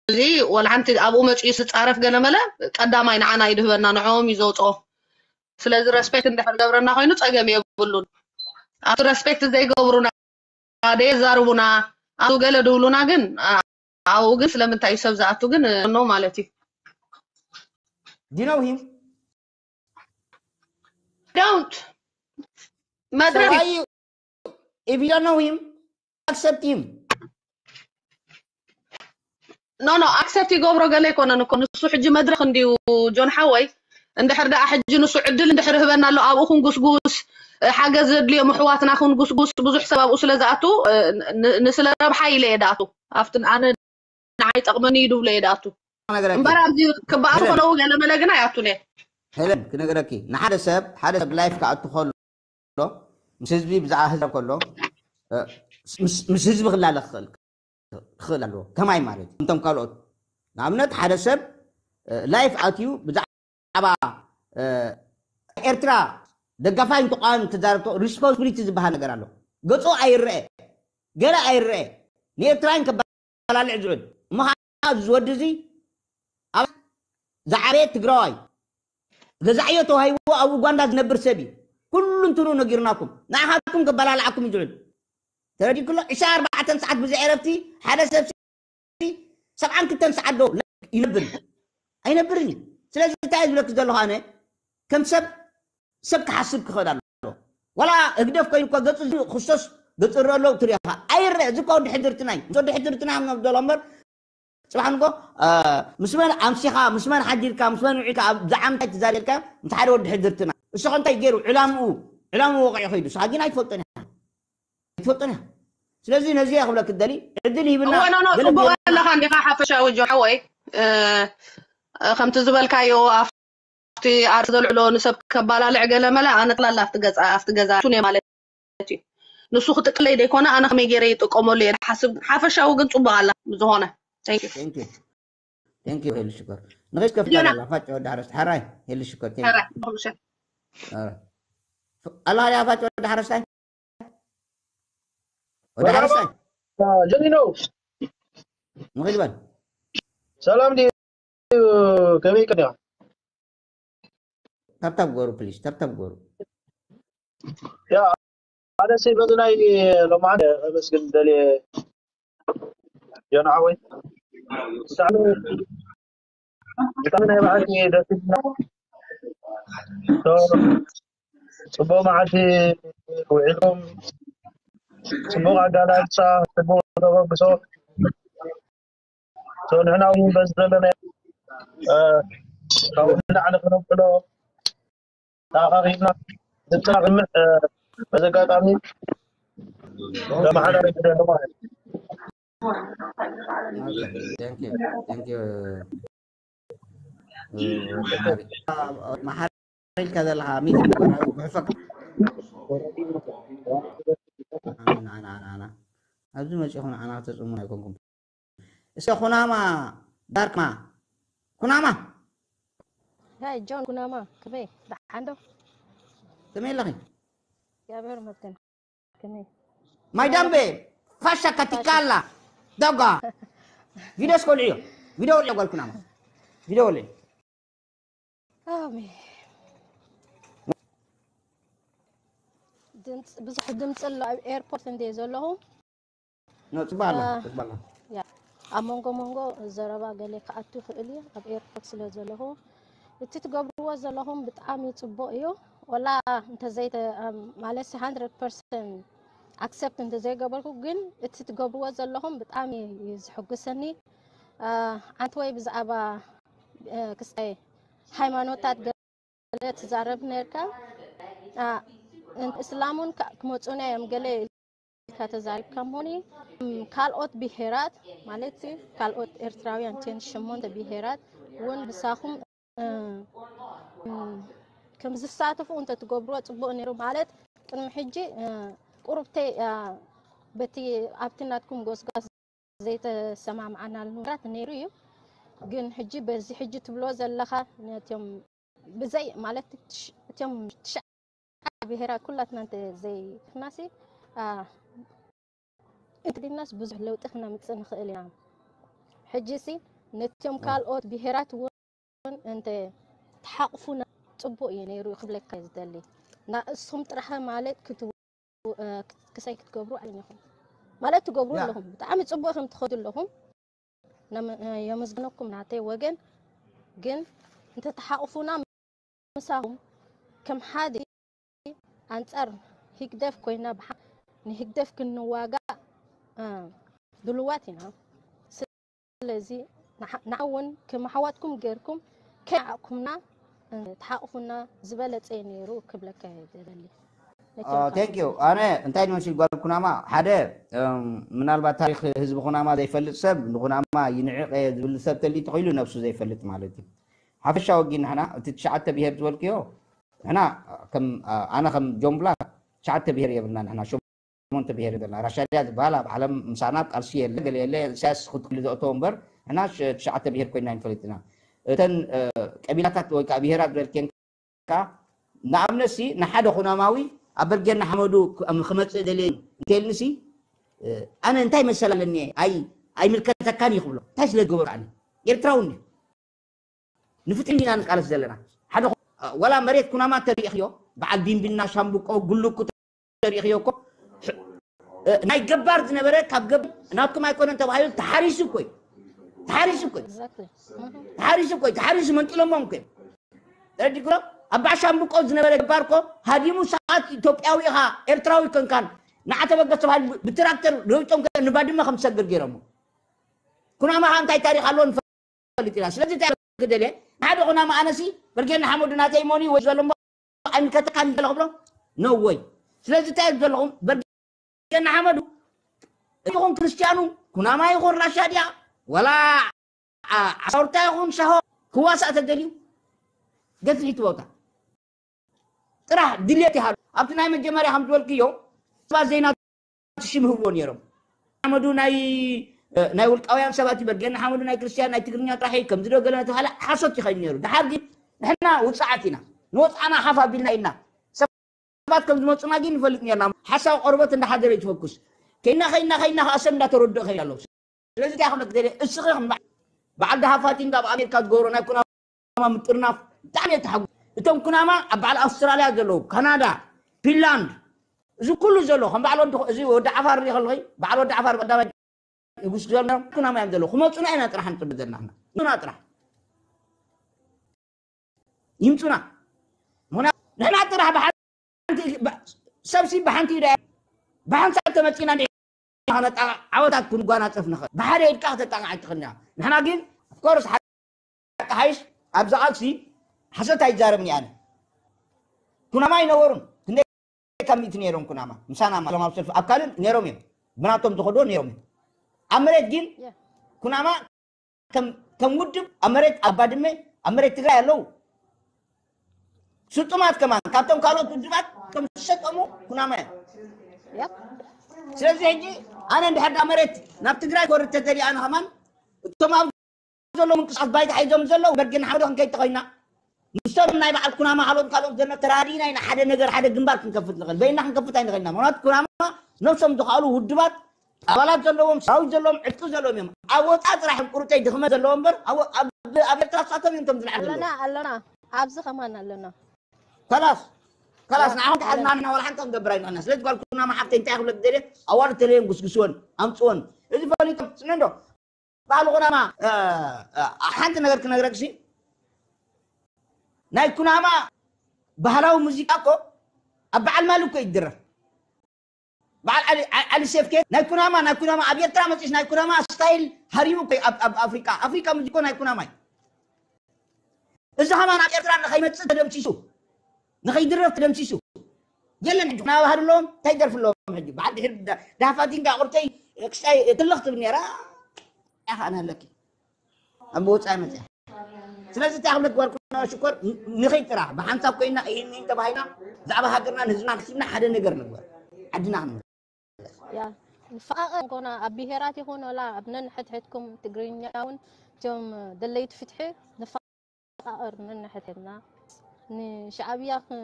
እዚ ወላ ሓንቲ ኣብኡ መጺኡ ዝጻረፍ ገለ መለ ቀዳማይ ንዓና እዩ ድህበና፣ ንዕኦም እዩ ዘውጽኦ። ስለዚ ረስፔክት እንድሕር ገብረና ኮይኑ ጸገም የብሉን። ኣብቲ ረስፔክት ዘይገብሩና፣ ደየዛርቡና፣ ኣብኡ ገለ ድብሉና ግን፣ ኣ-፣ ኣብኡ ግን ስለምንታይ እዩ ሰብ ዝኣቱ ግን፣ እ፣ ኖ ማለት እዩ። Do you know him? Don't. So መድረኽ why you, if you don't know him, accept him. ኖ፣ ኖ፣ ኣክሰፕት ይገብሮ ገለ ኣይኮነን እኮ። ንሱ ሕጂ መድረኽ እንድዩ ጆን ሓወይ። እንድሕር ደኣ ሕጂ ንሱ ዕድል እንድሕር ህበና ኣሎ፣ ኣብኡ ክንጉስጉስ፣ እ፣ ሓገዝ ዘድልዮም ኣሕዋትና ክንጉስጉስ፣ ብዙሕ ሰብ ኣብኡ ስለ ዝኣቱ፣ እ፣ ን-፣ ን-፣ ንስለ ረብሓ ኢለ እየ ድኣቱ። ኣብቲ ኣነ ንዓይ ጠቕመኒ እዩ ድብሎ እየ ድኣቱ። ክነግረኪ። እምበር ኣብዚ ክበኣሱ ሄለን። ከለዉ ገለ መለ ግን ኣይኣቱን እየ። ሄለን፣ ክነግረኪ፣ ንሓደ ሰብ፣ ሓደ ሰብ ላይፍ ክኣቱ ከሎ፣ ምስ ህዝቢ ብዛዕባ ህዝቢ ከሎ፣ እ፣ ምስ፣ ምስ ህዝቢ ክላለ ክኽእል፣ ክኽእል ኣለዎ። ከማይ ማለት እዩ። እንቶም ካልኦት። ንኣብነት፣ ሓደ ሰብ፣ እ፣ ላይፍ ኣትዩ ብዛዕባ፣ እ፣ ኤርትራ ደጋፋይ ተቃዋሚ ተዛረብቶ ሪስፖንሲቢሊቲ ዝበሃል ነገር ኣሎ። ገጹ ኣይረአ፣ ገለ ኣይረአ። ንኤርትራን ከባላልዕ ዝውዕል። እሞ ኸዓ እዚ ወዲ እዚ ኣብ ዝዓበየ ትግራዋይ ገዛዕዮ ተዋሂብዎ ኣብ ኡጋንዳ ዝነብር ሰብ እዩ። ኩሉ እንትኑ ነጊርናኩም። ንዓኻትኩም ከባላልዓኩም እዩ ዝውዕል። ተረዲእኩሎ? ዕስራን ኣርባዕተን ሰዓት ብዘይ ዕረፍቲ ሓደ ሰብ ሰብዓን ክልተን ሰዓት ዶ ይነብር? ኣይነብርን እዩ። ስለዚ እንታይ እየ ዝብለኪ ዘለኹ ኣነ? ከም ሰብ፣ ሰብ ክሓስብ ክኽእል ኣለዎ። ዋላ ህግደፍ ኮይኑ እኮ ገጹ እዚ ክሶስ ገጹ ይረአ ኣሎ ትሪኦ ኢኻ። ኣይረአ፣ እዚ እኮ ወዲ ሕድርትና እዩ። ምስ ወዲ ሕድርትና እዮም ነብደሎ እምበር፣ ጽባሕ ንጎ፣ እ፣ ምስ መን ኣምሲኻ፣ ምስ መን ሓዲርካ፣ ምስ መን ውዒልካ፣ ኣብ ብዛዕባ እንታይ ትዛረብ ኢልካ፣ ምስ ሓደ ወዲ ሕድርትና። እሱ ኸ እንታይ ገይሩ? ዕላምኡ፣ ዕላምኡ ወቒዑ ኸይዱ። ንስኻ ግን ኣይትፈልጦን ኢኻ። ኣይትፈልጦን ኢኻ። ስለዚ ነዚ እየ ክብለኪ ደሊ፣ ዕድል ሂብና እወ፣ ኖ፣ ኖ፣ ገለ ጽቡቕ ገለ ኣለኻ እንዲኻ ሓፈሻዊ ጆን ሓወይ። እ፣ እ፣ ከምቲ ዝበልካዮ ኣብቲ ኣርእስቲ ዘልዕሎ ንሰብ ከባላልዕ ገለ መለ ኣነ ጥላላ ኣብቲ ገዛ፣ ኣብቲ ገዛ ቱን እየ ማለት እዩ። ንሱ ክጥቅለይ ዘይኮነ ኣነ ከመይ ገይረ ይጥቀመሉ እየ ዝሓስብ። ሓፈሻዊ ግን ጽቡቕ ኣላ ብዝኾነ። Thank you። Thank you። Thank you ሄሉ ሽኮር። ንኸይድ ከፍታ ዮና። ኣላ ፋጭ ወዲ ሓረስታይ። ሕራይ ሄሉ ሽኮር። Thank you። ሕራይ፣ ኩሉ ሸ- ኧረ። ኣላ ድያ ፋጭ ወዲ ሓረስታይ? ወዲ ሓረስታይ? ጀኒኖ። ንኸይድ በል። ሰላም ድዩ? ከመይ ቀኒኻ? ታብታብ ገሩ ፕሊዝ፣ ታብታብ ገሩ። ያ፣ ሓደ ሲ በዚ ናይ ሎማዓንቲ ከመስግን ደልየ ዮና ሓወይ። ብጣዕሚ፣ ብጣዕሚ ናይ ብሓቂ ደስ ይብልና። ሶ፣ ጽቡቕ መዓልቲ ውዒልኩም፣ ጽቡቕ ኣጋላልጻ፣ ጽቡቕ ተበግሶ። ሶ፣ ንሕና እውን በዚ ዘለና፣ እ፣ ካብኡ ንላዕሊ ክነብዕሎ ተኣኻኺብና ድምፅና ክምዕ፣ እ፣ በዚ ኣጋጣሚ ከመሓላልፍ ይደሊ ማለት እዩ። ኦኬ፣ ቴንክ ዩ፣ ቴንክ ዩ። እ፣ መሓሪ፣ መሓሪ ኢልካ ዘለኻ ሚት ግበራ፣ ጉሕፈካ። ኣና፣ ኣና፣ ኣና፣ ኣና። ኣብዚ መጺኹም ንዓና ከተጽሙና ኣይኮንኩም። እስከ ኩናማ ዳርክማ፣ ኩናማ። ሄይ ጆን ኩናማ፣ ከመይ? ደሓን ዶ? ከመይ ኣለኺ? እግዚኣብሔር ይመስገን። ከመይ? ማይ ዳምቤ፣ ፋሻ ካቲካላ፣ ዳጋ። ቪድዮ እስከ ወልዕዮ። ቪድዮ ወልዕዮ ጓል ኩናማ። ቪድዮ ወልዕዮ። ኣሜን። ድምፅ፣ ብዙሕ ድምፂ ኣሎ ኣብ ኤርፖርት እንድየ ዘለኹ። ኖ፣ ጽቡቕ ኣላ፣ አ፣ ጽቡቕ ኣላ። ያ፣ ኣብ መንጎ መንጎ ዘረባ ገለ ክኣቱ ይኽእል እዩ፣ ኣብ ኤርፖርት ስለ ዘለኹ። እቲ ትገብርዎ ዘለኹም ብጣዕሚ ጽቡቕ እዩ። ወላ እንተዘይተ-፣ ኣም፣ ማለት ሃንድረድ ፐርሰንት ኣክሰፕት እንተዘይገበርኩ ግን እቲ ትገብርዎ ዘለኹም ብጣዕሚ እዩ ዝሕጉሰኒ። ኣንቲ ወይ ብዛዕባ ክስታይ ሃይማኖታት ገለ ትዛረብ ነርካ። እስላሙን ክመፁና እዮም ገለ ኢልካ ተዛሪብካ ምሆኒ። ካልኦት ብሄራት ማለት ካልኦት ኤርትራውያን ቴን ሸሞንተ ብሄራት እውን ብሳኹም ከም ዝሳተፉ እንተ ትገብርዎ ፅቡቅ ነይሩ። ማለት ቅድሚ ሕጂ ቁሩብተይ በቲ ኣብቲ ናትኩም ጎስጓስ ዘይተሰማምዓናሉ ነገራት ነይሩ እዩ። ግን ሕጂ በዚ ሕጂ ትብሎ ዘለኻ ነትዮም ብዘይ ማለት እትዮም ትሽዓ ብሄራ ኩላትና እንተ ዘይፍናሲ እንተ ዲናስ ብዙሕ ለውጢ ክነምፅእ ንኽእል ኢና። ሕጂ ሲ ነትዮም ካልኦት ብሄራት እውን እንተ ተሓቕፉና ፅቡቅ እዩ ነይሩ ክብለካ ዝደሊ። ንስኹም ጥራሕ ማለት ክሳይ ክትገብሩ ኣይነኹም ማለት ትገብሩ ኣለኹም። ብጣዕሚ ፅቡቅ ከም ትኸዱ ኣለኹም። የመስግነኩም ናተይ ወገን። ግን እንተ ተሓቕፉና ምሳኹም ከም ሓደ ኣንፃር ህግደፍ ኮይና ንህግደፍ ክንዋጋእ ድልዋት ኢና። ስለዚ ንዓ እውን ከም ኣሕዋትኩም ገይርኩም ከይዓቕኩምና ተሓቕፉና ዝበለፀ ነይሩ ክብለካ ይደሊ። ቴንክ ዩ። ኣነ እንታይ ንመስል ጓል ኩናማ ሓደ ምናልባት ታሪክ ህዝቢ ኩናማ ዘይፈልጥ ሰብ ንኩናማ ይንዕቀ ዝብል ሰብ ተሊ ተኽኢሉ ነብሱ ዘይፈልጥ ማለት እዩ። ሓፈሻዊ ግን ንሕና እቲ ትሽዓተ ብሄር ዝበልክዮ ንሕና ኣነ ከም ጆምብላ ትሽዓተ ብሄር የብልና ንሕና ሸሞንተ ብሄር ዘለና ራሻድያ ዝበሃል ኣብ ዓለም ምሳና ኣብ ቃልሲ የለ ገለ የለ ኢሳያስ ክትክሉ ዘእተዎ እምበር ንሕና ትሽዓተ ብሄር ኮይና ይንፈልጥ ኢና። እተን ቀቢላታት ወይ ከዓ ብሄራት ዝበልክየን ከዓ ንኣብነት ሲ ንሓደ ኩናማዊ ኣብ በርጌና ሓመዱ ክመፅእ ደልየ እንተልኒ ሲ ኣነ እንታይ መሰል ኣለኒ ኣይምልከተካን እዩ ክብሎ እንታይ ስለ ዝገበሩ ኣነ ኤርትራዊ እንዲ ንፍትሒ ኢና ንቃለስ ዘለና ሓደ ወላ መሬት ኩናማ ተሪእኽዮ በዓል ቢንቢና ሻምብቆ ጉልኩ ተሪእኽዮ እኮ ናይ ገባር ዝነበረ ካብ ገብ ናትኩም ኣይኮነን ተባሂሉ ተሓሪሱ እኮ ተሓሪሱ እኮ ተሓሪሱ እኮ ተሓሪሱ መንጢሎሞም እኮ ረዲግሎ ኣብ በዓል ሻምብቆ ዝነበረ ገባር እኮ ሃዲሙ ሰዓት ኢትዮጵያዊ ኢኻ ኤርትራዊ ኮንካን ንዓ ተበገስ ተባሂሉ ብትራክተር ረዊጦም ንባድመ ከም ዝሰግር ገይሮሞ ኩናማ እንታይ ታሪክ ኣለዎ ንፈልጥ ኢና ስለዚ እንታይ ክደልየ ሓደ ኩናማ ኣነሲ በርጌና ሓመዱ ናተይ ሞኒ ወይ ዝበሎ ኣይምልከተካን ይደለ ክብሎ no way ስለዚ እንታይ ዘለኹም በርጌና ሓመዱ ይኹን ክርስቲያኑ ኩናማ ይኹን ራሻድያ ወላ ዓሳውርታ ይኹን ሻሆ ክዋሳእ ተደልዩ ገፊሕ ትቦታ ጥራሕ ድሌት ይሃሉ ኣብቲ ናይ መጀመርያ ከም ዝበልክዮ ሰባት ዘይና ሽም ህብዎ ነይሮም ሓመዱ ናይ ናይ ውልቃውያን ሰባት ይበል ገና ሓመዱ ናይ ክርስቲያን ናይ ትግርኛ ጥራሕ እዩ ከምዚ ዶ ገለ ተባሃለ ሓሶት ይኸይድ ነይሩ ድሓር ግን ንሕና ውፅዓት ኢና ንወፅዓና ሓፍ ኣቢልና ኢና ሰባት ከም ዝመፁና ግን ንፈልጥ ነርና ሓሳብ ቆርበት እንዳሓደረ ይትፈኩስ ከይና ከይና ከይና ከዓ ሰብ እንዳተረድኦ ከይድ ኣለዉ ስለዚ እንታይ ክብለክ ደልየ እስኺ ከም በዓል ደሃፋቲንግ ኣብ ኣሜሪካ ዝገብሮ ናይ ኩናማ ምጥርናፍ ብጣዕሚ እየ ተሓጉ እቶም ኩናማ ኣብ በዓል ኣውስትራልያ ዘለዉ ካናዳ ፊንላንድ እዚ ኩሉ ዘሎ ከም በዓል ወዲ እዚ ወዲ ዓፋር ርኢ ከለኺ በዓል ወዲ ዓፋር ቀዳማይ ንጉስ ዘሎ ኩናማ እዮም ዘለዉ ክመፁና ኢና ጥራሕ ንፅበ ዘለና ንና ጥራሕ ይምፁና ምክንያቱ ንሕና ጥራሕ ብሓንቲ ሰብሲ ብሓንቲ ኢዳ ብሓንሳብ ተመፂና ዓወታት ክንጓናፀፍ ንኽእል ብሓደ ኢድካ ከተጣቕዓ ኣይትኽእልና ንሕና ግን ኮርስ ሓቂ ሓይሽ ኣብዛ ቃልሲ ሓሰት ኣይዛረብን እየ ኣነ ኩናማ ኣይነበሩን ክንደይ ካብ ሚእቲ ነይሮም ኩናማ ምሳና ማለት ኣብ ሰልፊ ኣብ ካልእ ነይሮም እዮም ብናቶም ዝኸድዎ ነይሮም እዮም ኣብ መሬት ግን ኩናማ ከም ውድብ ኣብ መሬት ኣብ ባድመ ኣብ መሬት ትግራይ ኣለዉ ስጡማት ከማን ካብቶም ካልኦት ውድባት ከም ዝሰጠሙ ኩናማ እዮም ስለዚ ሕጂ ኣነ እንድሕር ዳ መሬት ናብ ትግራይ ክወርድ ተደልየ ኣነ ከማን እቶም ኣብ ዘለዉ ምንቅስቃስ ባይታ ሒዞም ዘለዉ በርጌና ሓደ ክንከይድ ተኸይና ምስቶም ናይ በዓል ኩናማ ካልኦት ካልኦት ዘለና ተራዲና ኢና ሓደ ነገር ሓደ ግንባር ክንከፍት ንኽእል በይና ክንከፍት ኣይንኽእልና ምክንያቱ ኩናማ ነብሶም ዝኽኣሉ ውድባት ኣባላት ዘለዎም ሰራዊት ዘለዎም ዕጥቂ ዘለዎም እዮም ኣብ ወፃ ጥራሕ ቁርፀይ ድኽመት ዘለዎም እምበር ኣብ ኤርትራ ሳቶም እዮም ቶም ዝልዓል ኣለና ኣለና ኣብዚ ከማን ኣለና ከላስ ከላስ ንዓኹም ተሓዝና ንሕና ዋላ ሓንቲ ክንገብር ኣይንኽእልና ስለዚ ጓል ኩናማ ሓፍተይ እንታይ ክብለክ ደልየ ኣዋርድ ተለየን ጉስጉስወን ኣምፅወን እዚ ፈሊጦም ስነ እንዶ በዓል ኩናማ ሓንቲ ነገር ክነግረክሲ ናይ ኩናማ ባህላዊ ሙዚቃ እኮ ኣብ በዓል ማሊ እኮ ይድረፍ በዓል ዓሊ ዓሊ ሴፍኬ ናይ ኩናማ ናይ ኩናማ ኣብ ኤርትራ መጺስ ናይ ኩናማ ስታይል ሃሪሙ እኮ ኣብ ኣብ ኣፍሪቃ ኣፍሪቃ ምጅኮ ናይ ኩናማ እዩ። እዚ ከማን ኣብ ኤርትራ ንኸይመጽእ ተደምሲሱ ንኸይድረፍ ተደምሲሱ የለን። ሕጂ ኩናማ ባህሪ ኣለዎም እንታይ ደርፊ ኣለዎም? ሕጂ በዓል ድሕሪ ዳፋቲንጋ ቁርተይ ክስታይ ትልኽ ትብል ነራ ያኻ ኣነ ኣለኪ ኣብ ወጻኢ መጽያ ስለዚ እንታይ ክብለክ ጓል ኩና ሽኮር ንኸይድ ጥራሕ ብሓንሳብ ኮይና ይህኒ ተባሂና ብዛዕባ ሃገርና ንህዝብና ሓሲብና ሓደ ነገር ንግበር ዓድና ክንብል ያ ንፈቃቀር ጎና ኣብ ብሄራት ይኹን ወላ ኣብ ነንሕድሕድኩም ትግርኛ እውን እቶም ደለይቲ ፍትሒ ንፈቃቀር ነንሕድሕድና ንሻዕብያ ክ-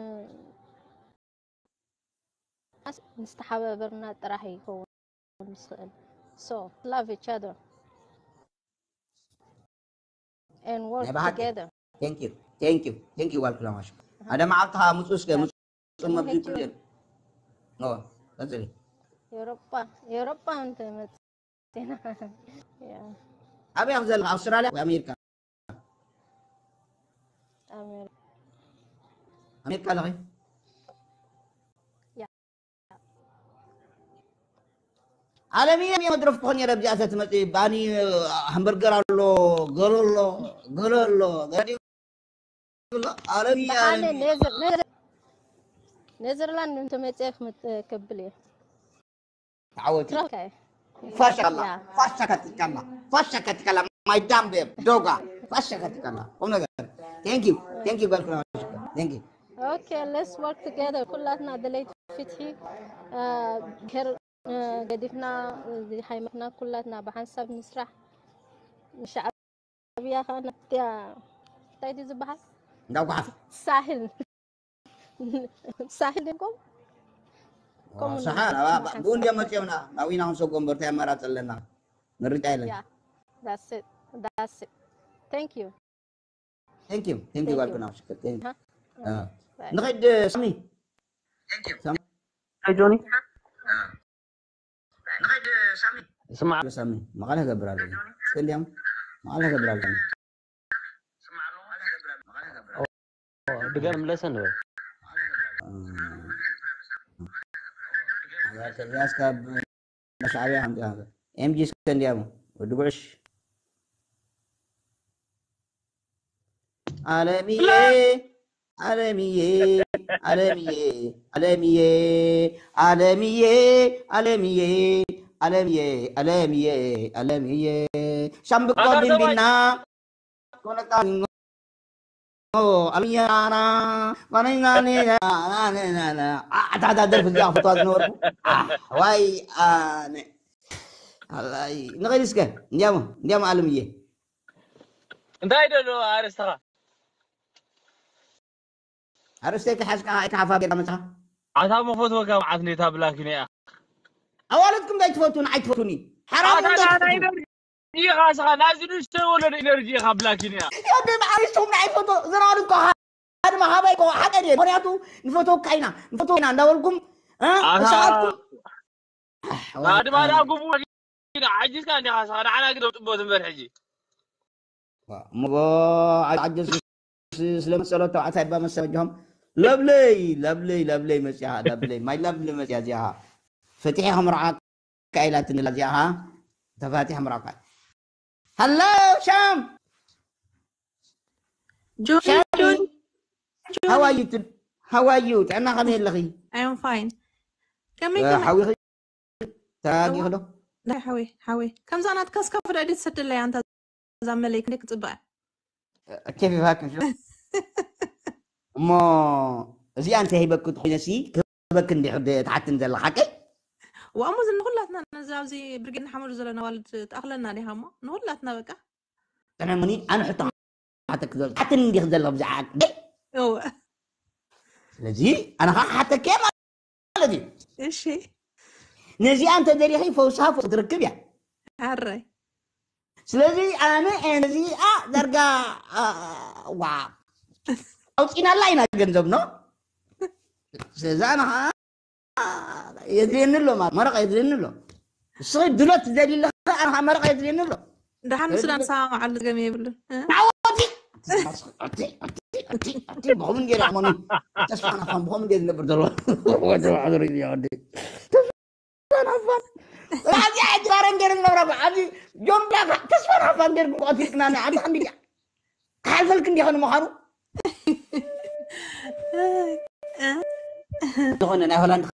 ንስተሓባበርና ጥራሕ ይኸውን ዝኽእል so love each other and work ናይ ብሓቂ together thank you thank you thank you ጓል ኩናማ ሽኮር ሓደ መዓልቲ ከዓ ምፁ እስከ ምፁ መብዚ ኩሉ ቀፅሊ ኤውሮጳ ኤውሮጳ እንተመፅና ኣበይ ኢኹ ዘለኻ ኣውስትራልያ ወይ ኣሜሪካ ኣሜሪካ ኣሜሪካ ኣለኺ ዓለምየ መድረፍ ክኾን እየ ረብዚኣ ተትመፂ ባኒ ሃምበርገር ኣሎ ገሎ ኣሎ ገሎ ኣሎ ገዲም ኣሎ ዓለምየ ብሓደ ዓለምየ ኔዘር- ኔዘር- ኔዘርላንድ እንተመፅአ ክምፅ- ከብል እየ ተዓወቲ ትረካ እየ ፋሻ ኣላ ያ ፋሻ ከቲካላ ፋሻ ከቲካላ ማይ ዳምቤ ዶጋ ፋሻ ከቲካላ ቁም ነገር thank you thank you ጓልኩና thank you okay let's work together ኩላትና ደለይቲ ፍትሒ ብሄር ገዲፍና እዚ ሃይማኖትና ኩላትና ብሓንሳብ ንስራሕ ንሻዕብያ ከዓ ናብቲያ እንታይ ድዩ ዝበሃል እንዳው ጓሓፍ ሳህል ሳህል ድንቆም ከምኡ ሰሓ ንብል ብሓንሳብ ብኡ እንዲያ መፅኦምና ናብ ኢና ክንሰጎም በርታ ኣማራፂ ኣለና ምርጫ የለን yeah that's it that's it thank you thank you thank you thank you ጓልኩና ሽክር thank you Huh? እ። Bye. ንኸይድ ሳሚ ሳሚ ጆኒ ስማዕ ሳሚ መቐለ ክገብር ኣለኒ እስከ እንዲያም መቐለ ክገብር ኣለኒ ድገም ለሰን ንበል ያስካብ ሻዕብያ ከምዚኣ ኤምጂ እስከ እንዲያም ወዲ ጉዕሽ ዓለምየ ዓለምየ ዓለምየ ዓለምየ ዓለምየ ዓለምየ ዓለምየ ዓለምየ ዓለምየ ሻምብቆ ቢንቢና ኮነቃ ዓለምየ ናና ኮነኛኒ ኣታ እታ ደርፊ እዚኣ ክፈትዋ ዝነበርኩ ዋይ ኣነ ኣላይ ንኸይድ እስከ እንዲያሞ እንዲያሞ ዓለምየ እንታይ ደሎ ኣርእስትኻ ኣርእስተይ ከሓዝካ ኣይከሓፋ ጌርካ መፅኻ ኣታ መፈትወካ መዓት ነታ ብላኪን እያ ኣዋልድኩም እንታይ ትፈቱ ንዓይ ትፈቱኒ ሓራም ኣታ እንታይ ናና ትፈቱ ኢነርጂ ኢኻ ስኻ ናዚ ንእሽተይ ወለዶ ኢነርጂ ኢኻ ብላኪን እያ ያደ መዓሪስኩም ንዓይ ፈቶ ዝራሉ እኮ ሓደ ማሃባይ እኮ ሓደ ድየ ምክንያቱ ንፈትወካ ኢና ንፈትወካ ኢና እንዳበልኩም እ? ኣታ ንስኻትኩም ኣሕ፣ ኣድማ ዳ ግቡ ኢና ዓጅዝካ እንዲኻ ስኻ ንዓና ግደ ጥቦ ትንበር ሕጂ እሞ ዓጀስ ስለመሰሎ ተባዕታይ ባ መሰለ ጆም ለብለይ ለብለይ ለብለይ መጽያ ለብለይ ማይ ለብለይ መጽያ እዚኣ ፈቲሐ ከምርዓካ ኢላትኒ እዚኣ ተፋቲሐ ምርዓካ ሃሎ ሻም ጆኒ ሻሚ ጆኒ how are you to- how are you ጥዕና ከመይ ኣለኺ I am fine ከመይ ከመይ ሓዊኺ ተረጋጊኺ ዶ ናይ ሓወይ ሓወይ ከምዛ ናትካ እስካ ፍዳዲ ትሰደለይ ኣንታ እዛ መለይ ክንደይ ክፅብቅ ኬፍ ይብሃክም ሽሮ እሞ እዚኣ እንተ ሂበክ ትኮይነሲ ክህበክ እንዲ ትሓትን ዘላ ሓቀይ ዋእሞ እዚ ንኩላትና ነዚ ኣብዚ ብርጌድ ንሓመዱ ዘለና ዋልድ ትኣኽለና ዲኻ እሞ ንኩላትና በቃ ጥዕመኒ ኣነ ሕቶ ሓተክ ዘሎ ሓትን እንዲክ ዘሎ ብዛዓ ሓቀይ እወ ስለዚ ኣነ ከዓ ሓተክ ማለት እዩ እሺ ነዚኣ እንተ ደሊኺ ፈውስኻ ፈውሲ ትርክብ እያ ኣራይ ስለዚ ኣነ ነዚኣ ዳርጋ ዋ ኣውፂናላ ኢና ገንዘብ ኖ ስለዚ ኣነ ከዓ የድልየኒ ኣሎ ማለት መረቕ የድልየኒ ኣሎ እስኺ ድሎት ትደልይለኻ ኣነ ከዓ መረቕ የድልየኒ ኣሎ ደሓን ምስላ ንስኻ መዓሉ ገም የብሉን እ? ናወቲ ብኸምን ገይረ ኣሞኒ ተስፋ ናፋን ብኸምን ገይረ ዝነብር ዘሎ ወዲ ባዕሉ ርእዩ ወዲ ተስፋን ሃፋን ኣብዚ ሕጂ ባረን ገይሩ ዝነብራ ኣብዚ ጆን ብላክ ተስፋን ሃፋን ገይሩ ክቆትልክና ኣንታ ክንዲ ክሓልፈልክ እንዲኸ ንምዃኑ ዝኾነ ናይ ሆላንድ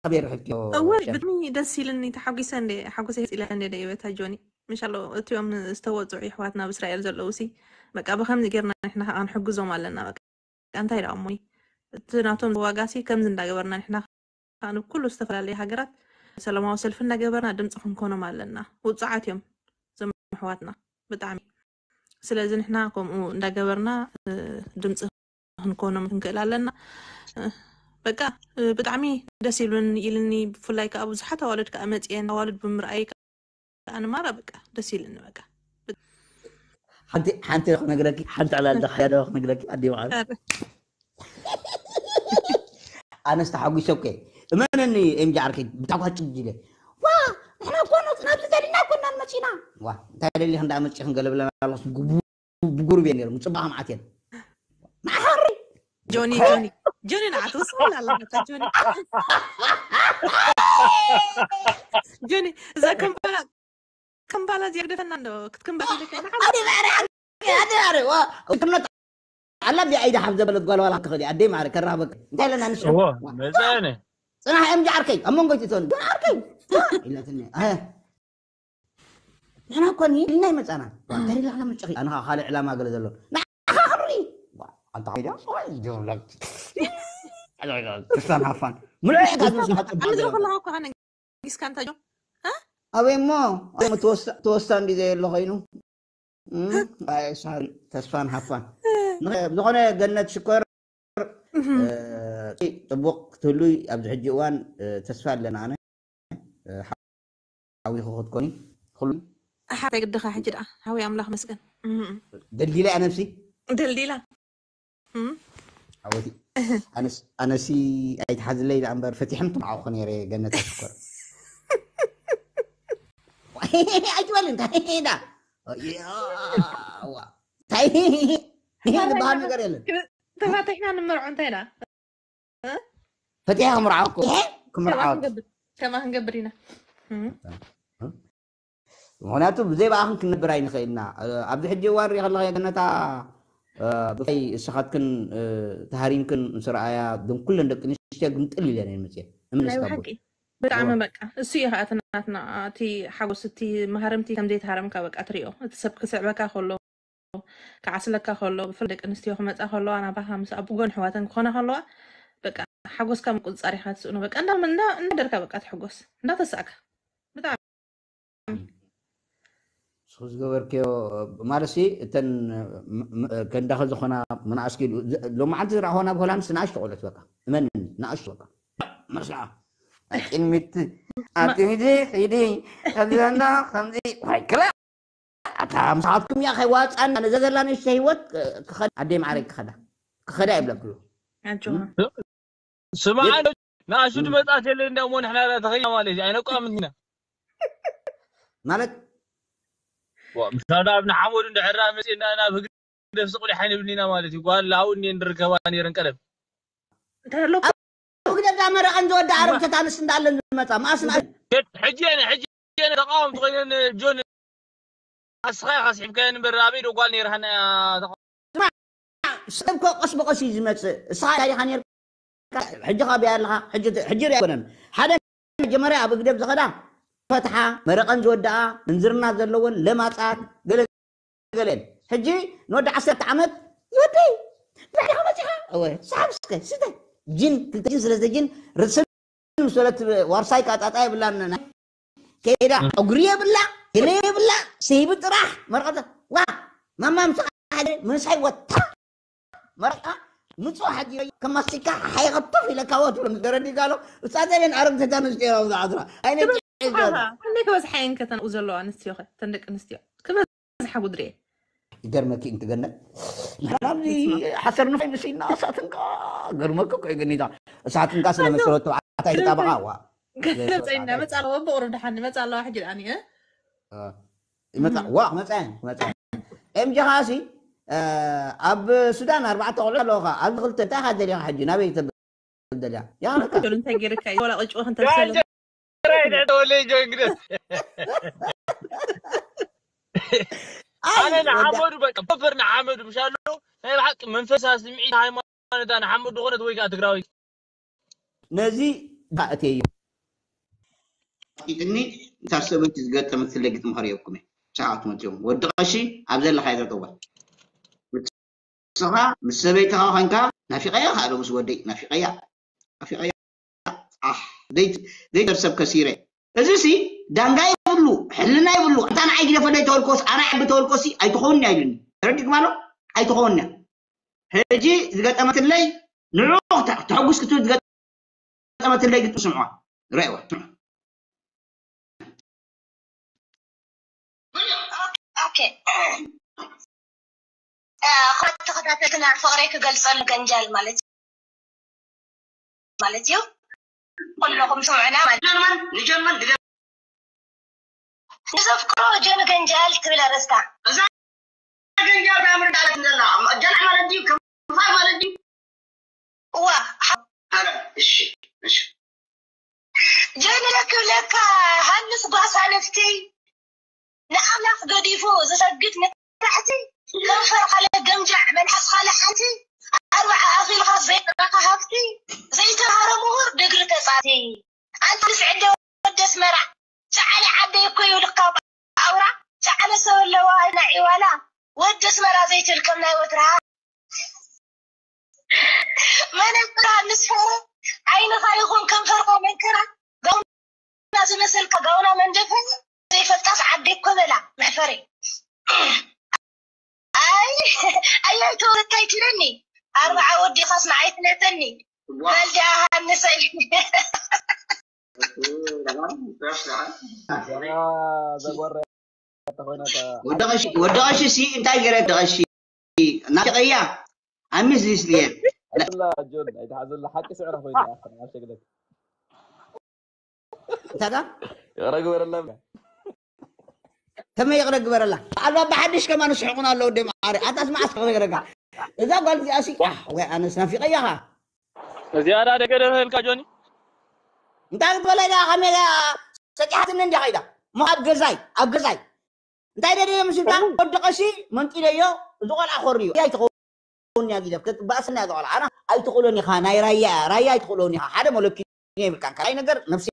ከበይ ርሕብትዮ እወ ብጣዕሚ ደስ ኢልኒ ተሓጒሰ እንደ ሓጎሰ ይፅለ እንደ ደይበታ ጆኒ ምሻሎ እቲኦም ዝተወፅዑ ይሕዋትና ኣብ እስራኤል ዘለዉ ሲ በቃ ብከምዚ ጌርና ንሕና ከዓ ንሕግዞም ኣለና በቃ እንታይ ደኣ እሞ እቲ ናቶም ዋጋ ሲ ከምዚ እንዳገበርና ንሕና ከዓ ንኩሉ ዝተፈላለዩ ሃገራት ሰላማዊ ሰልፊ እንዳገበርና ድምፂ ክንኮኖም ኣለና ውፁዓት እዮም ዘም ኣሕዋትና ብጣዕሚ ስለዚ ንሕና ከምኡ እንዳገበርና ድምፂ ክንኮኖም ክንክእል ኣለና በቃ ብጣዕሚ ደስ ኢሉን ኢልኒ ብፍላይ ከዓ ብዙሓት ኣዋልድ ከዓ መፅየን ኣዋልድ ብምርኣይ ከዓ ንማራ በቃ ደስ ኢልኒ በቃ ሓንቲ ሓንቲ ክነግረኪ ሓንቲ ዕላል ደኽያ ዶ ክነግረኪ ኣዲ በዓል ኣነስ ተሓጒሰ እኮ እመነኒ ኤምጂ ዓርከይ ብታኳጭ ጅለ ዋ ንሕና እኮ ናብዚ ደሊና እኮ እናንመፂና ዋ እንታይ ደሊኽ እንዳ መፂ ክንገለብለና ኣለኹ ብጉሩብ እየ ነይሮም ፅባቕ መዓት እየን ንሓሪ ጆኒ ጆኒ ጆኒ ንዓ ትውስል ኣለካ ጆኒ ጆኒ እዛ ከምባላ ከምባላ እዚኣ ግደፈና እንዶ ክትክምበል ኢልካ ኣደ ማረ ኣደ ማረ ዋ እምነት ኣላ ቢያ ኢዳ ሓፍ ዘበለት ጓል ዋላ ክኽእል ኣደ ማረ ከራበክ እንታይ ለና ንሽ እዎ መፀነ ፅናሕ እዮም ጃዓርከይ ኣብ መንጎ ትተን ጃዓርከይ ኢለትኒ ኣህ ንሕና እኮ ንኢልና ይመፃና ተሪላና መጨኺ ኣነ ከዓ ካልእ ዕላማ ገለ ዘሎ ንዓኻ ክርኢ ኣንታ ከይዳ ተስፋን ሃፋን ምልእ ጋዝ መስማሓ ኣነ ዝረኸለካ እኮ ነጊስካ እንታይ ጆ ኣበይ እሞ ተወሳ እንዲ ዘየሎ ኮይኑ ተስፋን ሃፋን ዝኾነ ገነት ሽኮር ፅቡቅ ክትህሉይ ኣብዚ ሕጂ እዋን ተስፋ ኣለና ኣነ ሓዊኹ ክትኮኒ ኩሉ ሓወይ ግድኻ ሕጂ ደኣ ሓወይ ኣምላኽ መስገን ደልዲላ እያ ነብሲ ደልዲላ ሓወቲ ኣነሲ ኣይትሓዝለይ ደኣ እምበር ፈቲሐም ትምዓኹ ነይረ ገነት ሽኮር ኣይትበል እንታይ ዳ እንታይ ዝበሃል ነገር የለን ተፋቲሕና ንመርዖ እንታይ ዳ ፈቲሐ ክምርዓወኩ ክምርዓወ ከማ ክንገብር ኢና ምክንያቱ ብዘይ ብኣኽን ክንነብር ኣይንኽእልና ኣብዚ ሕጂ እዋን ሪኢ ከለኻ ገነታ ብይ እስኻትክን ተሃሪምክን ምስ ረኣያ ዶም ኩለን ደቂ ኣንስትዮ ግምጥል ኢለን እየን መፅኤ እምነስካ ሓቂ ብጣዕሚ በቃ እሱ እዩ ከዓ እቲ ናትና እቲ ሓጎስ እቲ መሃረምቲ ከም ዘይተሃረምካ በቃ ትሪኦ እቲ ሰብ ክስዕበካ ከሎ ክዓስለካ ከሎ ብፍላይ ደቂ ኣንስትዮ ክመፃ ከለዋ ናባካ ምስ ኣብ ጎን ኣሕዋተን ክኾና ከለዋ በቃ ሓጎስካ ምቁፅፃር ኢካ ትስእኖ በቃ እንዳደርካ በቃ ትሕጎስ እንዳተሳእካ ብጣዕሚ ንስኹ ዝገበርክዮ ማለት እተን ከንዳኸ ዝኾና መናእስኪ ሎማዓንቲ ዝረኣኹ ናብ ሆላንድስ ንኣሽቶ ቆልዑት በቃ እመን ንኣሽቶ በቃ መስዓ ኣቅድሚት ኣቅድሚት ሒዲ ከምዚ ከምዚ ዋይ ክላ ኣታ ምሳኻትኩም እያ ከይዋፃና ነዛ ዘላ ንእሽተ ህይወት ክኸዳ ኣደይ ማዕረይ ክኸዳ ክኸዳ ይብለክሉ ኣጆኻ ስማዕ ንኣሹ ድመፃት የለ እንዳ እሞ ንሕና ዳ ተኸይና ማለት እዩ ኣይነቋምት ኢና ማለት ምሳዳ ኣብ ንሓመዱ እንድሕራ መፅና ናብ ህግደፍ ስቁሊ ሓይንብልና ማለት እዩ ጓል ኣብኡ እኒኤ ንርከባ ነይረን ቀደም እንታይ ኣሎ ህግደፍ ዳ መረቐን ዝወዳ ኣረብተት ኣንስ እንዳለን ዝመፃ ማእስና ሕጂ ሕጂ ተቃወምቲ ኮይነን ጆን ኣስኻ ኢኻ ስሒብካየን እምበር ኣበይ ዶ ጓል ነይርሃና ሰብ እኮ ቀስ ብቀስ እዩ ዝመፅእ እስኻ እንታይ ኢኻ ነርካ ሕጂ ካበይ ኣለኻ ሕጂ ሪኣ ኣይኮነን ሓደ መጀመርያ ኣብ ህግደፍ ዝኸዳ ፈትሓ መረቐን ዝወድኣ ምንዝርና ዘለወን ለማፃት ገለ ገለን ሕጂ ንወዲ ዓሰርተ ዓመት ዝወደይ ብሕዳኻ መፂኻ እወ ሰሓብ እስከ ስተ ጅን ክልተ ጅን ሰለስተ ጅን ርስም ምስ በለት ዋርሳይ ካጣጣ የብላን ከይዳ እግሪ የብላ ገለ የብላ ስሂቢ ጥራሕ መርቐተ ዋ ማማ ምሳኻ ሓደ ምሳይ ወታ መርቐ ምፅዋ ሓጂ ከማስቲካ ሓይኸ ቱፍ ኢለካ ወ ትብሎ ምስ ደረዲ ጋሎ ውፃፀ ኢለን ኣረግተታ ንስቴራ ዝዓዝራ ኣይነ ክንደይ ክበዝሓ እየን ከተንኡ ዘለዋ ኣንስትዮ ከ ተን ደቂ ኣንስትዮ ክበዝሓ ጉድሪ እየ ይገርመኪ እንትገነት ንሕና ኣብዚ ሓሰር ንፋይ ምሲና እሳትንካ ገርመኪ እኮ ገኒታ እሳትንካ ስለ መሰረት ተባዕታይ ተጣበቃ ዋ ገለፀ እናመፃ ኣለዎ ብቁሩብ ድሓን ንመፃ ኣለዋ ሕጂ ደኣ ይመፃ ዋ ክመፃ እየን ክመፃ እየን ኤምጂ ከዓ ሲ ኣብ ሱዳን ኣርባዕተ ቆልዑ ኣለውካ ኣብዚ ክልተ እንታይ ካ ደሊኻ ሕጂ ናበይ ተብል ደልያ ያነካ ዶል እንታይ ገይርካ እዩ ዋላ ቅጭ ክንተምሰለ ትግራይ ተወለጆ እንግዲህ ኣነ ንሓመዱ በቃ በር ንሓመዱ ምሻሉ ናይ ብሓቂ መንፈሳ ስምዒት ሃይማኖታ ንሓመዱ ዝኾነት ወይ ከዓ ትግራዊት ነዚ ዳእትየዮ ኢድኒ እታ ሰበይቲ ዝገጠመት ስለ ግጥሚ ከርእየኩም እየ። ሰዓት መፅዮም ወዲ ቀሺ ኣብ ዘለኻዮ ጠጠው በል። ንስኻ ምስ ሰበይትኻ ኮንካ ናፊቐያ ካሎ ምስ ወደይ ናፊቐያ ናፊቐያ ኣሕ ዘይተር ሰብ ከሲረ እዚ ሲ ዳንጋ ይብሉ ሕልና ይብሉ ኣንታ ንዓይ ግደፈለይ ተወልኮስ ኣነ ዓቢ ተወልኮሲ ኣይትኸውን እያ ኢሉኒ ረዲግ ማሎ ኣይትኸውን እያ ሕጂ ዝገጠመትለይ ንዑ ተሐጉስ ክትብል ዝገጠመትለይ ግጥም ስምዑዋ ረእዋ ተኸታተልትና ፍቅረይ ክገልፀሉ ገንጃል ማለት ማለት እዩ። ኩለኹም ስምዑና ማለት ጀርመን ንጀርመን ድገ ንዘፍቅሮ ጀን ገንጃል ትብል ኣርእስታ እዛ ገንጃል ዳምር ዳለት እንደላ ጀልዓ ማለት ድዩ ክፋል ማለት ድዩ እዋ ኧረ እሺ እሺ ጀን ክብለካ ሃንስ ጓሳ ነፍቲ ንኣምላኽ ገዲፉ ዝሰግድ ንታሕቲ ከንፈርካ ለገምጃዕ መልሓስካ ለሓንቲ ኣርባዓ ኣኺልካ ዘይረካ ሃፍቲ ዘይተምሃረ ምሁር ድግሪ ተጻቲ ኣንታ ንስዕደ ወዲ ኣስመራ ጨዓለ ዓደይ እኮ ይብልካ ኣውራ ጨዓለ ሰብ ኣለዋ ናይ ዒዋላ ወዲ ኣስመራ ዘይትብል ከም ናይ ወትርሃ መነከራ ንስፈረ ዓይንኻ ይኹን ከንፈርካ መንከራ ጋውና ዝመሰልካ ጋውና መንደፈ ዘይፈልጣስ ዓዲ እኮ በላ መሕፈሪ ኣይ ኣያይ ተወለታይ ትለኒ ኣርባዓ ወዲኻስ ንዓይ ትነተኒ በልዲ ኣሃንሰይ ዘጎረ ተኾይነታ ወደቐሺ ሲ እንታይ ገረ ደቐሺ ናቀያ ኣሚስ ዚስልየ ላ ጆን ኣይትሓዘላ ሓቂ ስዕራ ኮይና ኣሸግለክ እንታዳ ይቕረ ግበረላ ከመይ ይቕረ ግበረላ ኣልባ ብሓድሽ ከማን ስሕቑን ኣለዉ ደም ዓረ ኣታስ መዓስ ክነግረካ እዛ ጓል እዚኣ ሲ ወይ ኣነስ ናፊቀያኻ እዚኣ ዳ ደገ ደበልካ ጆኒ እንታይ ክትበለይ ዳ ከመይ ዳ ሰጢሓትኒ እንዲኻ ኢዳ እሞ ኣብ ገዛይ ኣብ ገዛይ እንታይ ደደየ ምስልካ ወዲ ቀሺ መንጢለዮ እዚ ቆልዓ ኮርዩ እያ ኣይትኸውን እያ ጊደፍ ክትባእስና እያ ዝቆልዓ ኣና ኣይትኽእሎን ኢኻ ናይ ራያ እያ ራያ ኣይትኽእሎን ኢኻ ሓደ መለኪ የብልካን ካልኣይ ነገር ነፍሲ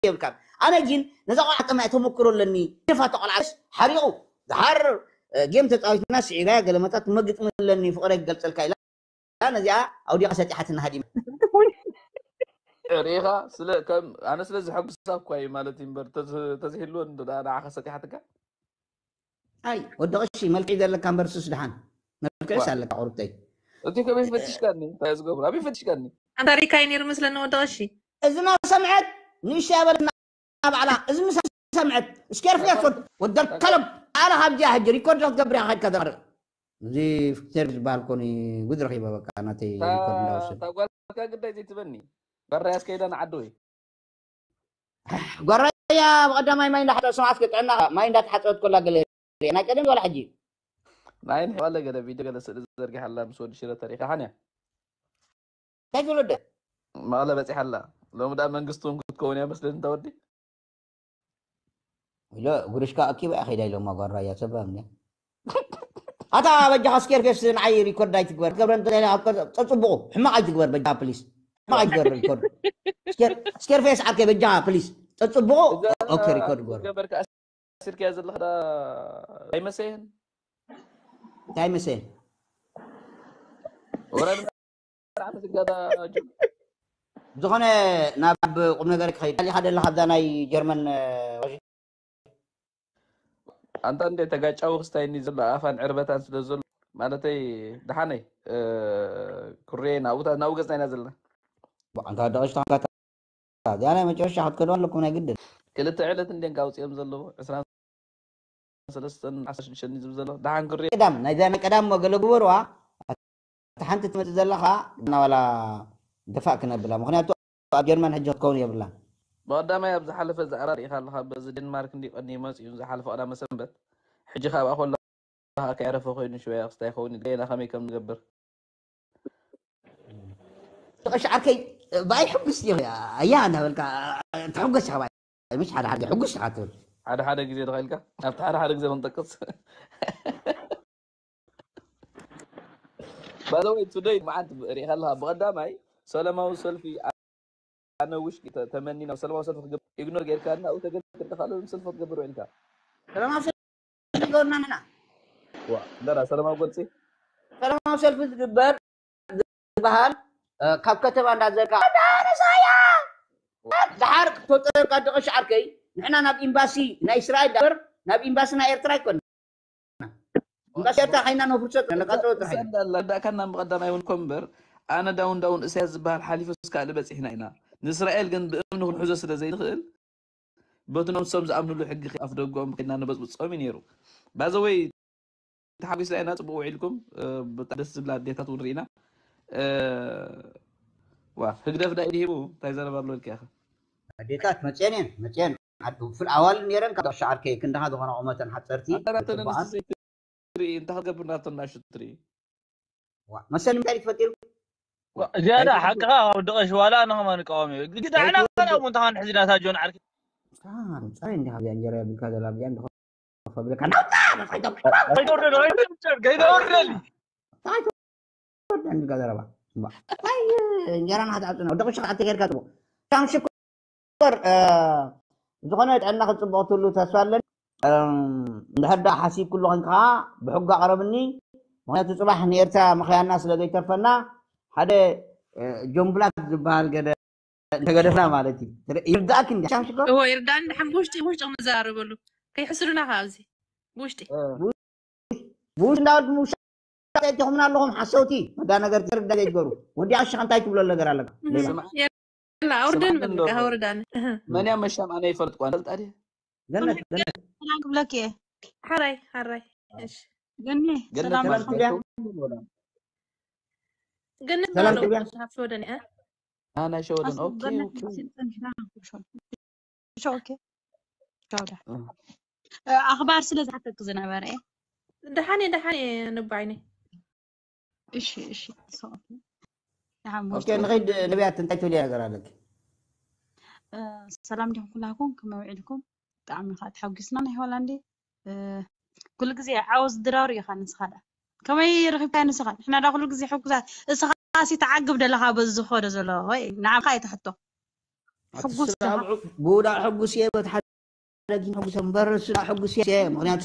የብልካን ኣነ ግን ነዛ ቆልዓ ጥማይ ተመክሮ ኣለኒ ጊደፋ ተቆልዓ ሓሪቑ ዝሓር ጌም ተፃዊትና ስዒራ ገለመታት መግጥሚ ኣለኒ ፍቕረ ይገልፀልካ ኢላ ነዚኣ ኣውዲቓ ሰጢሓትና ሃዲማ ሪኢኻ ስለ ከም ኣነ ስለ ዝሐጉሳ እኳ እዩ ማለት እዩ እምበር ተዝህልወን ንዓኻ ሰጢሓትካ ኣይ ወዲ ቀሺ መልክዕ ዘለካ እምበር ሱስ ድሓን መልክዕስ ኣለካ ቁርብተይ እቲ ከመይ ፈቲሽካኒ እንታይ ዝገብሩ ኣበይ ፈቲሽካኒ ኣንታ ሪካይ ነይሩ መስለኒ ወዲ ቀሺ እዚ ናሰምዐት ንእሽተይ ኣበልና ባዕላ እዚ ምስ ሰምዐት ስኬርፌስ ወደልከሎም ኣለ ካብዚኣ ሕጂ ሪኮርድ ክትገብር ኢኻ ከድካ ዘርእ እዚ ፊክተር ዝበሃል ኮኒ ጉድ ረኺበ በቃ ናተይ ሪኮርድ እንዳወሰድ ታጓልካ ግዳይ ዘይትበኒ በራያስ ከይዳ ንዓዲ ወይ ጓራያ ብቀዳማይ ማይ እንዳሓፀ ስማዓት ክጥዕና ማይ እንዳተሓፀበት ኮላ ገለ ናይ ቀደም ዋላ ሕጂ ናይ ንሕዋለ ገለ ቪድዮ ገለ ስእሊ ዘርጊሓላ ምስ ወዲ ሽረ ተሪካ ሓንያ እንታይ ትብሎ ደ መቐለ በፂሓ ኣላ ሎሚ ደኣ መንግስቲ እውን ክትከውን እያ መስለኒ እንተ ወዲ ኢሎ ጉርሽካ ኣኪባ እያ ከይዳ ኢሎማ ጓል ራያ ሰባ እምነ ኣታ በጃኻ ስኬርፌስ ንዓይ ሪኮርድ ኣይትግበር ገብረ እንተ ኣብ ቀ- ተጽብቑ ሕማቕ ኣይትግበር በጃኻ ፕሊስ ሕማቕ ኣይትግበር ሪኮርድ ስኬር- ስኬርፌስ ዓርከይ በጃኻ ፕሊስ ተጽብቑ ኦኬ ሪኮርድ ግበር ገበርካ ኣሲርካዮ ዘለኻ ዳ ኣይመሰየን እንታይ መሰል ወረ ዝኾነ ናብ ቁም ነገር ክኸይድ ካሊኻ ደለኻ ኣብዛ ናይ ጀርመን ኣንታ እንደ ተጋጫዊ ክስታይኒ ዘሎ ኣፋን ዕርበታን ስለ ዘሎ ማለተይ ደሓነይ ኩሬ ናብኡ ናብኡ ገጽና ኢና ዘለና ኣንታ ደቐሽታ እዚኣ ናይ መጨረሻ ክትከዱ ኣለኩም ናይ ግድን ክልተ ዕለት እንዴን ካውፅኦም ዘለዉ ዕስራን ሰለስተን ዓሰርተ ሽዱሽተን ዝብል ዘሎ ደሓን ክሬ ቀዳም ናይዛ ናይ ቀዳም ገለ ግበርዋ እታ ሓንቲ ትመፅእ ዘለኻ ናዋላ ደፋእ ክነብላ ምክንያቱ ኣብ ጀርመን ሕጂ ክትከውን የብላን ብቐዳማይ ኣብ ዝሓለፈ ዝኣራ ርኢኻ ኣለኻ በዚ ዴንማርክ እንዲ ቀኒ መፅኡ ዝሓለፈ ቀዳመ ሰንበት ሕጂ ካብኣ ከሎ ከዕረፈ ኮይኑ ሽወያ ክስታይ ይኸውን ገና ከመይ ከም ንገብር ቀሽ ዓርከይ ብኣይ ሕጉስ እያ እናበልካ ተሕጎስ ኢኻ ምሽ ሓደ ሓደ ሕጉስ ኢኻ ትብል። ሓደ ሓደ ግዜ ተኸልካ ኣብቲ ሓደ ሓደ ግዜ ክንጠቅስ ባለወይ ቱደይ መዓልቲ ሪኢኻ ኣለኻ። ብቐዳማይ ሰላማዊ ሰልፊ ኣነ ውሽ ተመኒና ሰላማዊ ሰልፊ ክገብር ኢግኖር ጌርካ እና ኣብኡ ተገድር ተኻለ ሰልፊ ክትገብር ውዒልካ። ሰላማዊ ሰልፊ ዝገበርና ንሕና ዋ እንደራ ሰላማዊ ገልፂ ሰላማዊ ሰልፊ ዝግበር ዝበሃል ካብ ከተማ እንዳዘርካ ኣዳረሳያ ድሓር ክተወፀካ ደቂ ሸዓርከይ ንሕና ናብ ኤምባሲ ናይ እስራኤል ዳበር ናብ ኤምባሲ ናይ ኤርትራ ኣይኮን ኤምባሲ ኤርትራ ከይና ነፍርሶ ነቃፅሎ ጥራሕ እዩ። እንዳላዳእካና ብቐዳማይ እውን ኮ እምበር ኣነ ዳውን ዳውን እሳያስ ዝበሃል ሓሊፉ እስካል በፂሕና ኢና። ንእስራኤል ግን ብእምኒ ክንሕዞ ስለ ዘይንኽእል በቲ ነብሶም ዝኣምንሉ ሕጊ ኣፍ ደገኦም ከይድና ነበፅብፆም እዩ ነይሩ። ባዘወይ ተሓጒስና ኢና። ፅቡቅ ውዒልኩም። ብጣዕሚ ደስ ዝብላ ኣዴታት እውን ርኢና። ዋ ህግደፍ ዳ ኢድ ሂቡ እንታይ ዘረባ ኣሎ ኢልካ ኢኻ። ኣዴታት መፅየን እየን መፅየን ፍል ኣዋል ነይረን ካብ ሸዓርከ ክንድኻ ዝኾነ ቁመተን ሓፀርቲ ኣደራተን ኣንስተይቲ ትርኢ እንታይ ክትገብር ናብቶም ናሹ ትርኢ መሰል እንታይ ትፈጢሩ እዚኣ ዳ ሓቅኻ ካብ ደቐሽ ዋላ ኣነ ከማን እቃወም እየ። ግዳ ኣሕና ከላ እውን ተኻን ሕዚ ናታ ጆን ዓርኪ። ፃይ እንዲኻ እዚኣ እንጀራ የብልካ ዘላ ብዚኣ እንዲኻ ፈብለካ ከይተወርደሉ ከይተወርደሉ እንዲጋ ዘረባ እንታይ እንጀራ ናትዓፅና ወደ ቁሽ ከዓተ ጌርካ ጥቦ ሳም ሽኮር ዝኾነ ጥዕና ክትፅብቕ ትብሉ ተስፋ ኣለን። እንድሕር ዳ ሓሲብ ኩሉ ኮንካ ብሕጉ ኣቕረብኒ። ምክንያቱ ፅባሕ ንኤርትራ ምኽያና ስለ ዘይተርፈና ሓደ ጆምብላት ዝበሃል ገደ እንተገደፍና ማለት እዩ። ይርዳእክ እንዲ ሓሳብ ሽኮር? እዎ ይርዳእኒ። ድሓን ብውሽጢ ብውሽጢ ንዘራረበሉ። ከይሕስዱና ካብ ኣብዚ ብውሽጢ። ብውሽጢ እንዳወድ ምውሻጥ ኣይትኹምና ኣለኹም ሓሰውቲ። መዳ ነገር ትርዳ ዘይትገሩ። ወዲ ኣሽኻ እንታይ ትብሎ ነገር ኣለካ? ሌባ። የላ ኣውርደን በቃ ኣውርዳን። መን እያ መሻም ኣነ ይፈልጥኳ ፈልጣ ድየ? ገነት ገነት። ሰላም ክብለክ እየ። ሓራይ ሓራይ። እሺ። ገኒ ገነት ሰላም ማለት ኣለኩም። ትብያ? ገነት ሰላም ማለት ትብያ? ሓፍቲ ወደን እያ። ኣና ሸወደን ኦኬ ኦኬ ኦኬ ሸወዳ ኣኽባር ስለ ዝሓተክ ዝነበረ እየ ደሓን እየ ደሓን እየ ንባይነይ እሺ እሺ ኦኬ ንኸይድ ነቢያት እንታይ ትብል ነገር ኣለክ ሰላም ዲኹም ኩላኩም ከመይ ውዒልኩም ብጣዕሚ ከዓ ተሓጒስና ናይ ሆላንዴ ኩሉ ግዜ ዓወት ድራር ኢኻ ንስኻ ዳ ከመይ ረኺብካ ንስኻ ንሕና ዳ ኩሉ ግዜ ሕጉሳት እስኻ ሲ ተዓግብ ደለኻ በዚ ዝኾዶ ዘሎ ወይ ንዓኻ እየ ትሕቶ ሕጉስ ዲኻ ብውዳ ሕጉስ እየ በቲ ሓደ ግን ሕጉስ እምበር እሱ ዳ ሕጉስ እየ ምክንያቱ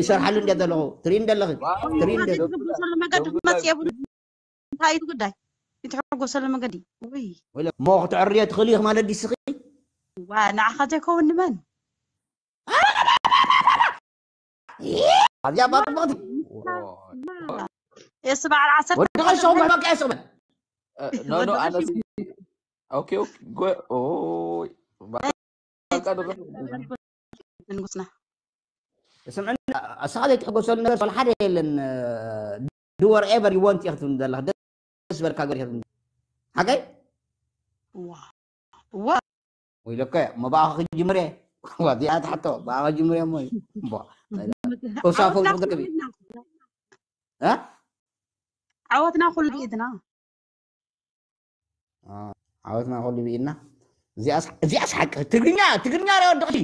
ይሰርሓሉ እንደ ዘለኹ ትርኢ እንደለኺ ትርኢ እንደ ትሕጎሰሉ መገዲ ክትመፅእ የብሉ እንታይ እዩ እቲ ጉዳይ? ይትሕጎሰሉ መገዲ? ውይ ወለ እሞ ክተዕርዮ ትኽእል ኢኺ ማለት ድዩ ስኺ? ዋ ንዓኻ ዘይከውን ንመን? ኣብዚኣ ባጥቦት የስ በዓል ዓሰርተ ወዲ ኸሸው በቃ የስቕበል ኖ ኖ ኣነ ሲ ኦኬ ኦኬ ጎ ኦይ በቃ ደረሰ ንጉስና ስምዕኒ ኣስኻ ዘይትሕጎሰሉ ነገር ወላ ሓደ የለን do whatever you want ኢኻ ትብል ዘለኻ ደስ ዝበልካ ገር ኢኻ ትብል ሓቀይ ዋ ዋ ወይለካ ሞ ብኣኻ ክጅምር እየ ዋዚኣ ትሓቶ ብኣኻ ክጅምር እየ ሞ እምቦ ተውሳፈው ዝኽደቅብ ዓወትና ኩሉ ብኢድና ዓወትና ኩሉ ብኢድና እዚኣስ ሓቂ ትግርኛ ትግርኛ ሪኦ ደቕሲ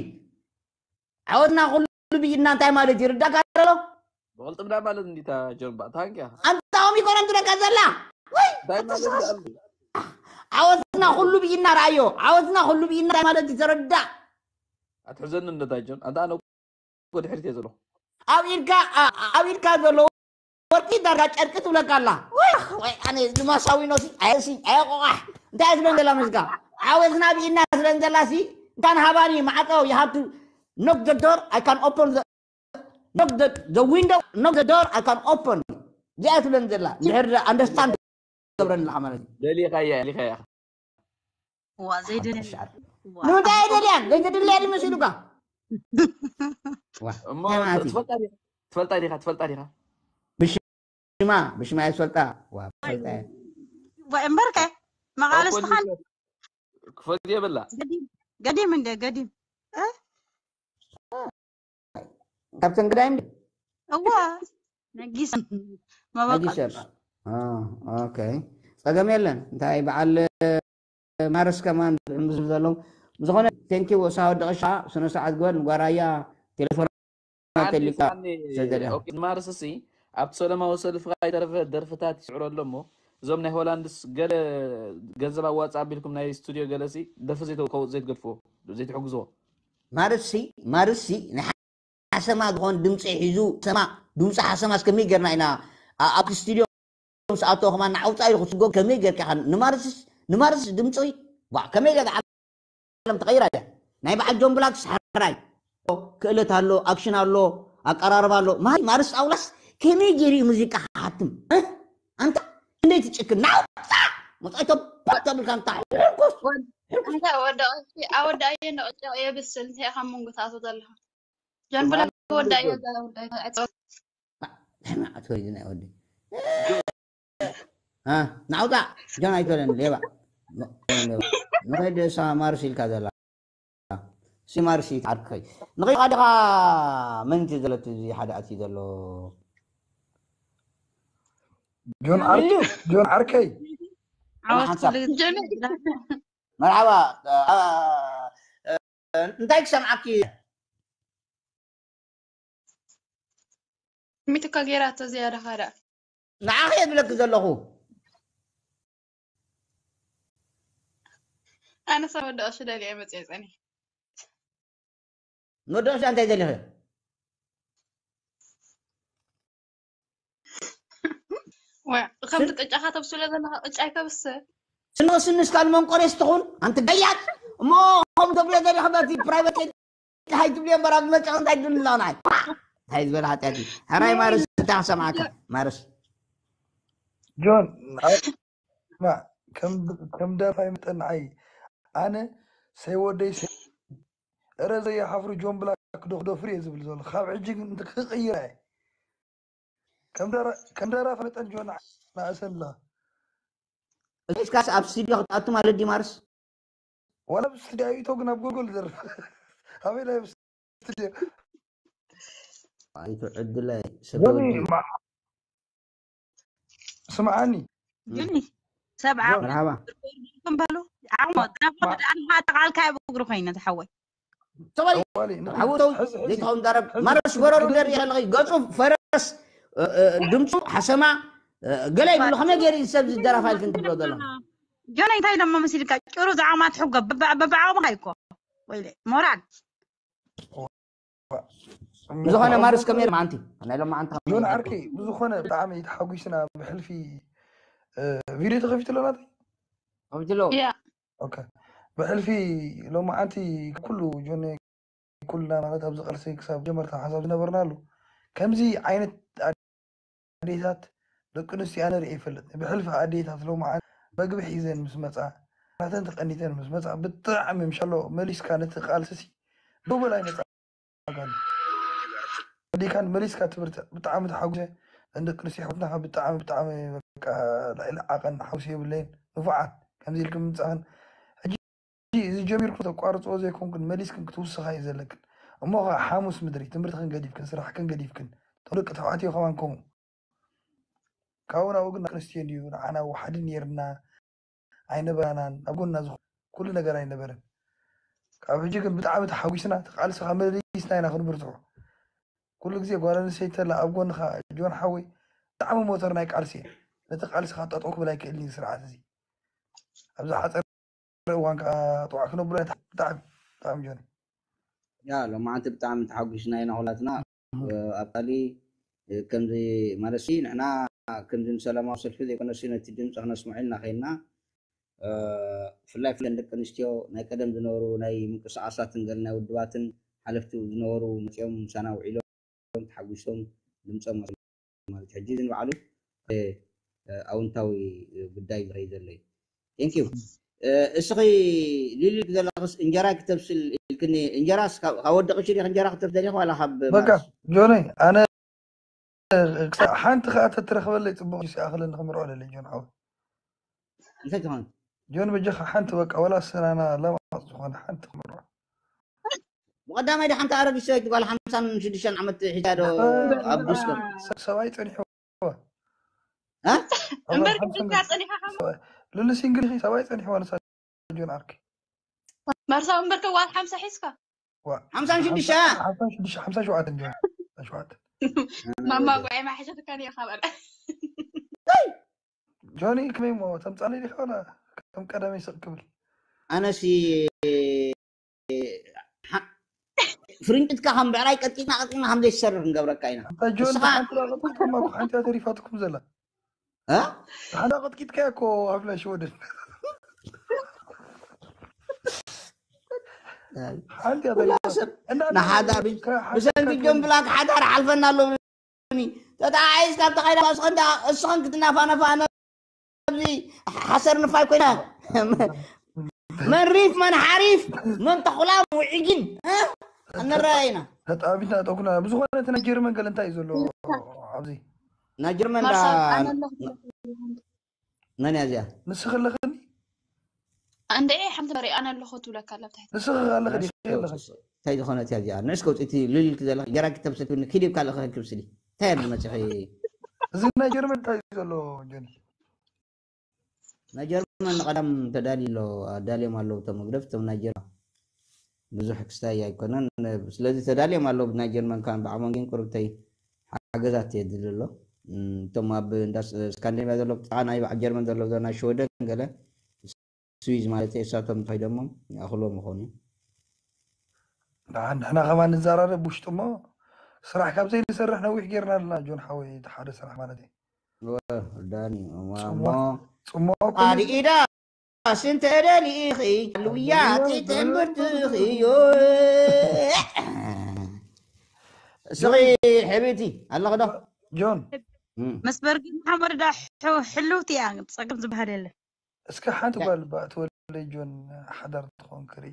ዓወትና ኩሉ ብኢድና እንታይ ማለት ይርዳካ ኣሎ ብቕልጥምና ማለት እንዲታ ጀንባ ታንኪያ ኣንታኦም ይኮነም ትረካ ዘላ ወይ እንታይ ማለት ይኣሉ ዓወትና ኩሉ ብኢድና ረኣዮ ዓወትና ኩሉ ብኢድና እንታይ ማለት ይተረዳ ኣትሕዘኒ እንደታ ጀን ኣንታ ኣነ ድሕሪት እየ ዘለኹ ኣብ ኢድካ ኣብ ኢድካ ዘሎ ወርቂ ዳርጋ ጨርቂ ትብለካ ኣላ ወይ ኣነ ልማሳዊኖ ሲ ኣየሲ ኣየቆቃሕ እንታይ ስለ ዘላ መስጋ ዓወትና ብኢድና ስለ ዘላ ሲ እንታን ሃባኒ ማዕጦ you have to knock the door I can open the knock the the window knock the door I can open እዚኣ ስለ ዘላ ድሕር understand ገብረኒ ኣለኻ ማለት እዩ ደሊኻያ ደሊኻያ ዋ ዘይደልያ ንምንታይ ኣይደልያን ዘይተደልያ ድዩ መሲሉካ እሞ ትፈልጣ ዲኻ ትፈልጣ ዲኻ ብሽማ ብሽማ እየ ዝፈልጣ ዋ ትፈልጣ እየ እምበርከ መቓልስትኻን ክፈት የብላ ገዲም እንደ ገዲም ካብተን ግዳይ እንደ እዋ ነጊስ መበቃ ነጊሰ ኦኬ ጸገም የለን እንታይ በዓል ማረስ ከማን ዝብል ዘለዉ ብዝኾነ ቴንኪ ወሳ ወደቐሻ ስነ ስርዓት ግበር ንጓራያ ቴሌፎን ተሊካ ንማርስ ሲ ኣብቲ ሰለማዊ ሰልፍኻ ይተረፈ ደርፍታት ይስዕሮ ኣሎ እሞ እዞም ናይ ሆላንድስ ገለ ገንዘብ ኣዋፅእ ኣቢልኩም ናይ ስቱዲዮ ገለ ሲ ደርፊ ዘይተውከው ዘይትገድፍዎ ዘይትሕግዝዎ ማርሲ ማርሲ ንሓሰማ ዝኾን ድምፂ ሒዙ ሰማ ድምፂ ሓሰማ እስከመይ ገርና ኢና ኣብቲ ስቱዲዮ ምስ ኣቶ ከማን ንዓውፃ ኢሉ ክስጎ ከመይ ገርካ ንማርስ ንማርስ ድምፂ ከመይ ገ ዓለም ተቐይራ እያ። ናይ በዓል ጆን ብላክስ ሕራይ ክእለት ኣሎ፣ ኣክሽን ኣሎ፣ ኣቀራርባ ኣሎ። ማይ ማርስ ኣውላስ ከመይ ገይሩ እዩ ሙዚቃ ክሓትም? ኣንታ እንዴት ትጭክን ናውጣ መጻይቶ ባተብልካ እንታ ሕርኩስ እንተ ወደ ኣወዳየ ንቕጫ የብስል እንታይ ኢኻ መንጎታቱ ዘለኻ ጆን ብላክ ወዳየ ኣትወይ ናይ ወዲ ናውጣ ጆን ኣይትበለኒ ሌባ ንኸይድ እሳ ማርስ ኢልካ ዘላ ሲ ማርስ ዓርከይ ንኸይድ ዲኻ መንቲ ዘለቱ እዚ ሓደ ኣትዩ ዘሎ ጆን ዓርኪ ጆን ዓርከይ መርሓባ እንታይ ክሰምዓኪ ሚትካ ጌራቶ ዝያዳ ካዳ ንዓኺ እየ ዝብለኪ ዘለኹ ኣነ ሰብ ወዲ ቀሺ ደልየ መፅየ ፀኒ ንወዲ ቀሺ እንታይ ደሊኺ ከምቲ ቅጫኻ ተብስሎ ዘለኻ ቅጫ ኣይከብስ ስንስንስ ካል መንቆሬስ ትኹን ኣንቲ ገያት እሞ ከም ተብሎ ዘለኺ በቲ ፕራይቬት እንታይ ትብልዮ እምበር ኣብ መጫወት እንታይ ትብል ኣለኹ ንዓይ እንታይ ዝበል ሓጢኣት እዩ ሕራይ ማርስ እንታይ ክሰምዓካ ማርስ ጆን ከም ደራፋይ መጠን ንዓይ ኣነ ሰይወደይ እረ ዘይሓፍሩ ጆን ብላክ ዶፍሪ እየ ዝብል ዘሎ ካብ ሕጂ ክቕይር እየ ከም ደራፋይ መጠን ጆን ንኣሰላ እስካስ ኣብ ስቱዲዮ ክትኣቱ ማለት ድዩ ማርስ ዋላ ኣብ ስቱዲዮ ኣይእቶ ግን ኣብ ጎልጎል ዝደርፍ ኣበይ ናይ ስቱዲዮ ኣይቱ ዕድላይ ስምዓኒ ጆኒ ሰብዓ መርሓባ ክንበሉ ዓሞ ዳቦ ኣጠቓልካዮ ብእግሪ ኮይነ ዝሓወይ ሰበይ ሓውተው ዘይትኸውን ዛረብ ማረስ በረሩ ደርኢ ከለኺ ገፁ ፈረስ ድምፁ ሓሰማ ገለ ይብሉ ከመይ ገይሩ ሰብ ዝደራፋ ኢልክን ትብሎ ዘሎ ጆነ እንታይ ደሞ መሲልካ ጭሩ ዝዓማ ትሕጎ በብዓቕምኻ ይኮ ወይለ ሞራል ዝኾነ ማርስ ከመይ ማዓንቲ ናይ ሎማዓንቲ ጆን ዓርከይ ብዝኾነ ብጣዕሚ ተሓጒስና ብሕልፊ ቪድዮ ተኸፊቱ ኣሎ ናተይ ከፊትሎ ብሕልፊ ሎማዓንቲ ኩሉ ጆን ኩልና ማለት ኣብዚ ቃልሲ ክሳብ ጀመርታ ሓሳብ ዝነበርናሉ ከምዚ ዓይነት ኣዴታት ደቂ ኣንስትዮ ኣነ ርእየ ይፈልጥ ብሕልፊ ኣዴታት ሎማዓንቲ መግቢ ሒዘን ምስ መፃ ናተን ተቐኒተን ምስ መፃ ብጣዕሚ ምሻሎ መሊስካ ነቲ ቃልሲ ሲ ዶበል ኣይመፃ ኣዴካን መሊስካ ትምህርቲ ብጣዕሚ ተሓጉሰ ንደቂ ኣንስትዮ ኣሕዋትና ብጣዕሚ ብጣዕሚ በቃ ልዕሊ ዓቐን ሓውሲ የብለይን ንፉዓት ከምዚ ኢልኩም ምምፃእኽን ሕጂ እዚ ጀሚርኩም ተቋርፅዎ ዘይኮንኩን መሊስክን ክትውስኻ እዩ ዘለክን እሞ ከዓ ሓሙስ ምድሪ ትምህርትክን ገዲፍክን ስራሕክን ገዲፍክን እቶም ደቂ ተባዕትዮ ከማን ከምኡ ካብኡ ናብኡ ግን ኣንስትዮ እንድዩ ንዓና ወሓዲ ነይርና ኣይነበራናን ኣብ ጎንና ዝኾነ ኩሉ ነገር ኣይነበረን ካብ ሕጂ ግን ብጣዕሚ ተሓጒስና ተቃልስኻ መሊስና ኢና ክንብርትዖ ኩሉ ግዜ ጓል ኣንስተይቲ ተላ ኣብ ጎንኻ ጆን ሓወይ ብጣዕሚ ሞተር ናይ ቃልሲ እየ ነቲ ቃልስኻ ጠጠው ክብል ኣይክእልን እዩ ስርዓት እዚ ኣብዚ ሓፀር እዋን ከዓ ጥዋዕ ክነብሎ ብጣዕሚ ብጣዕሚ ጆን ያ ሎማዓንቲ ብጣዕሚ ተሓጒስና ኢና ኩላትና ኣብ ካሊ ከምዚ ማለት ንሕና ከምዚ ንሰላማዊ ሰልፊ ዘይኮነሲ ነቲ ድምፂ ክነስምዖ ኢልና ከይና ብፍላይ ፍለን ደቂ ኣንስትዮ ናይ ቀደም ዝነበሩ ናይ ምንቅስቃሳትን ገለ ናይ ውድባትን ሓለፍቲ ዝነበሩ መፂኦም ምሳና ውዒሎም ተሓጒሶም ድምፆም ማለት ሕጂ ንባዕሉ ኣውንታዊ ጉዳይ ዝኸይ ዘሎ እዩ ቴንኪዩ እስኺ ሊሊክ ዘለኽስ እንጀራ ክተብስል ኢልክኒ እንጀራ ካብ ወዲ ቅሽሪ እንጀራ ክተብስ ደሊኽ ዋላ ካብ በቃ ጆነይ ኣነ ሓንቲ ከዓ ተትረኽበለይ ፅቡቅ ይስኣኽለኒ ክምርዖ ለለይ ጆን ሓወ እንታይ ትኾን ጆን በጃኻ ሓንቲ በቃ ወላ ሰናና ለማፅ ዝኾነ ሓንቲ ክምርዖ ብቐዳማይ ዶ ሓንቲ ኣረጊት ሰበይቲ ጓል ሓምሳን ሽዱሽተን ዓመት ሒዛ ዶ ኣብ ዲስኮ ሰብኣይ ፀኒሕዎ እምበር ክድካ ፀኒሓ ልሉ ሲንግል ሰብኣይ ፀኒሕዋ ንሳ ጆን ዓርኪ መርሳው እምበርከ ዋል ሓምሳ ሒዝካ። ሓምሳን ሽዱሽተ ሓምሳን ሽዱሽተ ሓምሳን ሸውዓተን ጆን ሓምሳን ሸውዓተን ማማ ጓይ ማሕሸትካ ኒኻ በል። ጆኒ ከመይ እሞ ተምጻለይ ዲኻ ወላ ከም ቀደመይ ስቕ ክብል? ኣነሲ ሓ- ፍርንጭትካ ከም ብዕራይ ቀጥቂጥና ቀጥቂጥና ከም ዘይሰርር ክንገብረካ ኢና። ኣታ ጆን ንስኻ ሓንቲ ዳቐጥቂጥካማ እኮ ሓንቲ እያ ተሪፋትኩም ዘላ። እ? ሓንቲ ዳቐጥቂጥካያ እኮ ኣብ ናይ ሽወደን። ሓንቲ እያ ተሪፋት። ሰብ እንዳ ንሓዳር ከ- ብሰንኪ ጆን ብላክ ሓዳር ሓልፈና ኣሎ። ተጣዓይስ ካብ ተኸይዳ እስኸን ዳ እስኸን ክትናፋነፋ ነዚ ሓሰር ንፋይ ኮይና መን ሪፍ መን ሓሪፍ መን ተኹላ ውዒጊን እ? እንረኣይ ኢና። ተጣቢትና ጠኩና ብዝኾነ እቲ ናይ ጀርመን ገለ እንታይ እዩ ዘሎ ኣብዚ? ናይ ጀርመን ዳ ማርሳል ኣነ ኣለኹ። መን እያ እዚኣ? ንስኺ ኣለኽኒ? እንደ ሓንቲ መሪ ኣነ ኣለኹ ትብለካ ኣላ ብታሕቲ። ንስኺ ኣለኽኒ? ኣለኽኒ? እንታይ ዝኾነት እያ እዚኣ? ንዕስ ከውፅእቲ ልልቲ ዘለኺ ጀራኪ ተብሰትኒ ኪድ ይብካ ኣለኸ ክብስሊ እንታይ እያ መፅኺ? እዚ ናይ ጀርመን እንታይ እዩ ዘሎ ጆኒ? ናይ ጀርመን ንቐዳም ተዳልዩ ኣሎ ኣዳልዮም ኣለዉ እቶም መግደፍ እቶም ናይ ጀርመን ብዙሕ ክስታይ ኣይኮነን። ስለዚ ተዳልዮም ኣለዉ ናይ ጀርመን ካን ብዓሞን ግን ቁርብተይ ሓገዛት የድሊ ኣሎ። እም፣ እቶም ኣብ እንዳ ስ- ስካንዲኔቪያ ዘለዉ ብጣዕሚ ናይ በዓል ጀርመን ዘለዉ ናይ ሽወደን ገለ ስዊዝ ማለት እዩ እሳቶም ተኸይዶሞም ይኣኽልዎም ይኾኑ። ንዓ- ንሕና ከማን ንዘራረብ ውሽጢ እሞ ስራሕ ካብ ዘይንሰርሕ ነዊሕ ጌርና ኣለና ጆን ሓወይ፣ እቲ ሓደ ስራሕ ማለት እዩ። ዳኒ እሞ ጽሞ- ጽሞ እኮ ኣድኢዳ ስንተ ደሊኺ ልውያት ትምህርትኺ እዩ። እስኺ ሕብቲ ኣለኺ ዶ? ጆን እም። ምስ በርጊድ መሓመድ ዳ ሕ- ሕልውቲ እያ፣ ፀገም ዝበሃል የለን። እስከ ሓንቲ ጓል ባእትወለይ ጆን ሓዳር ትኸውን ክርኢ።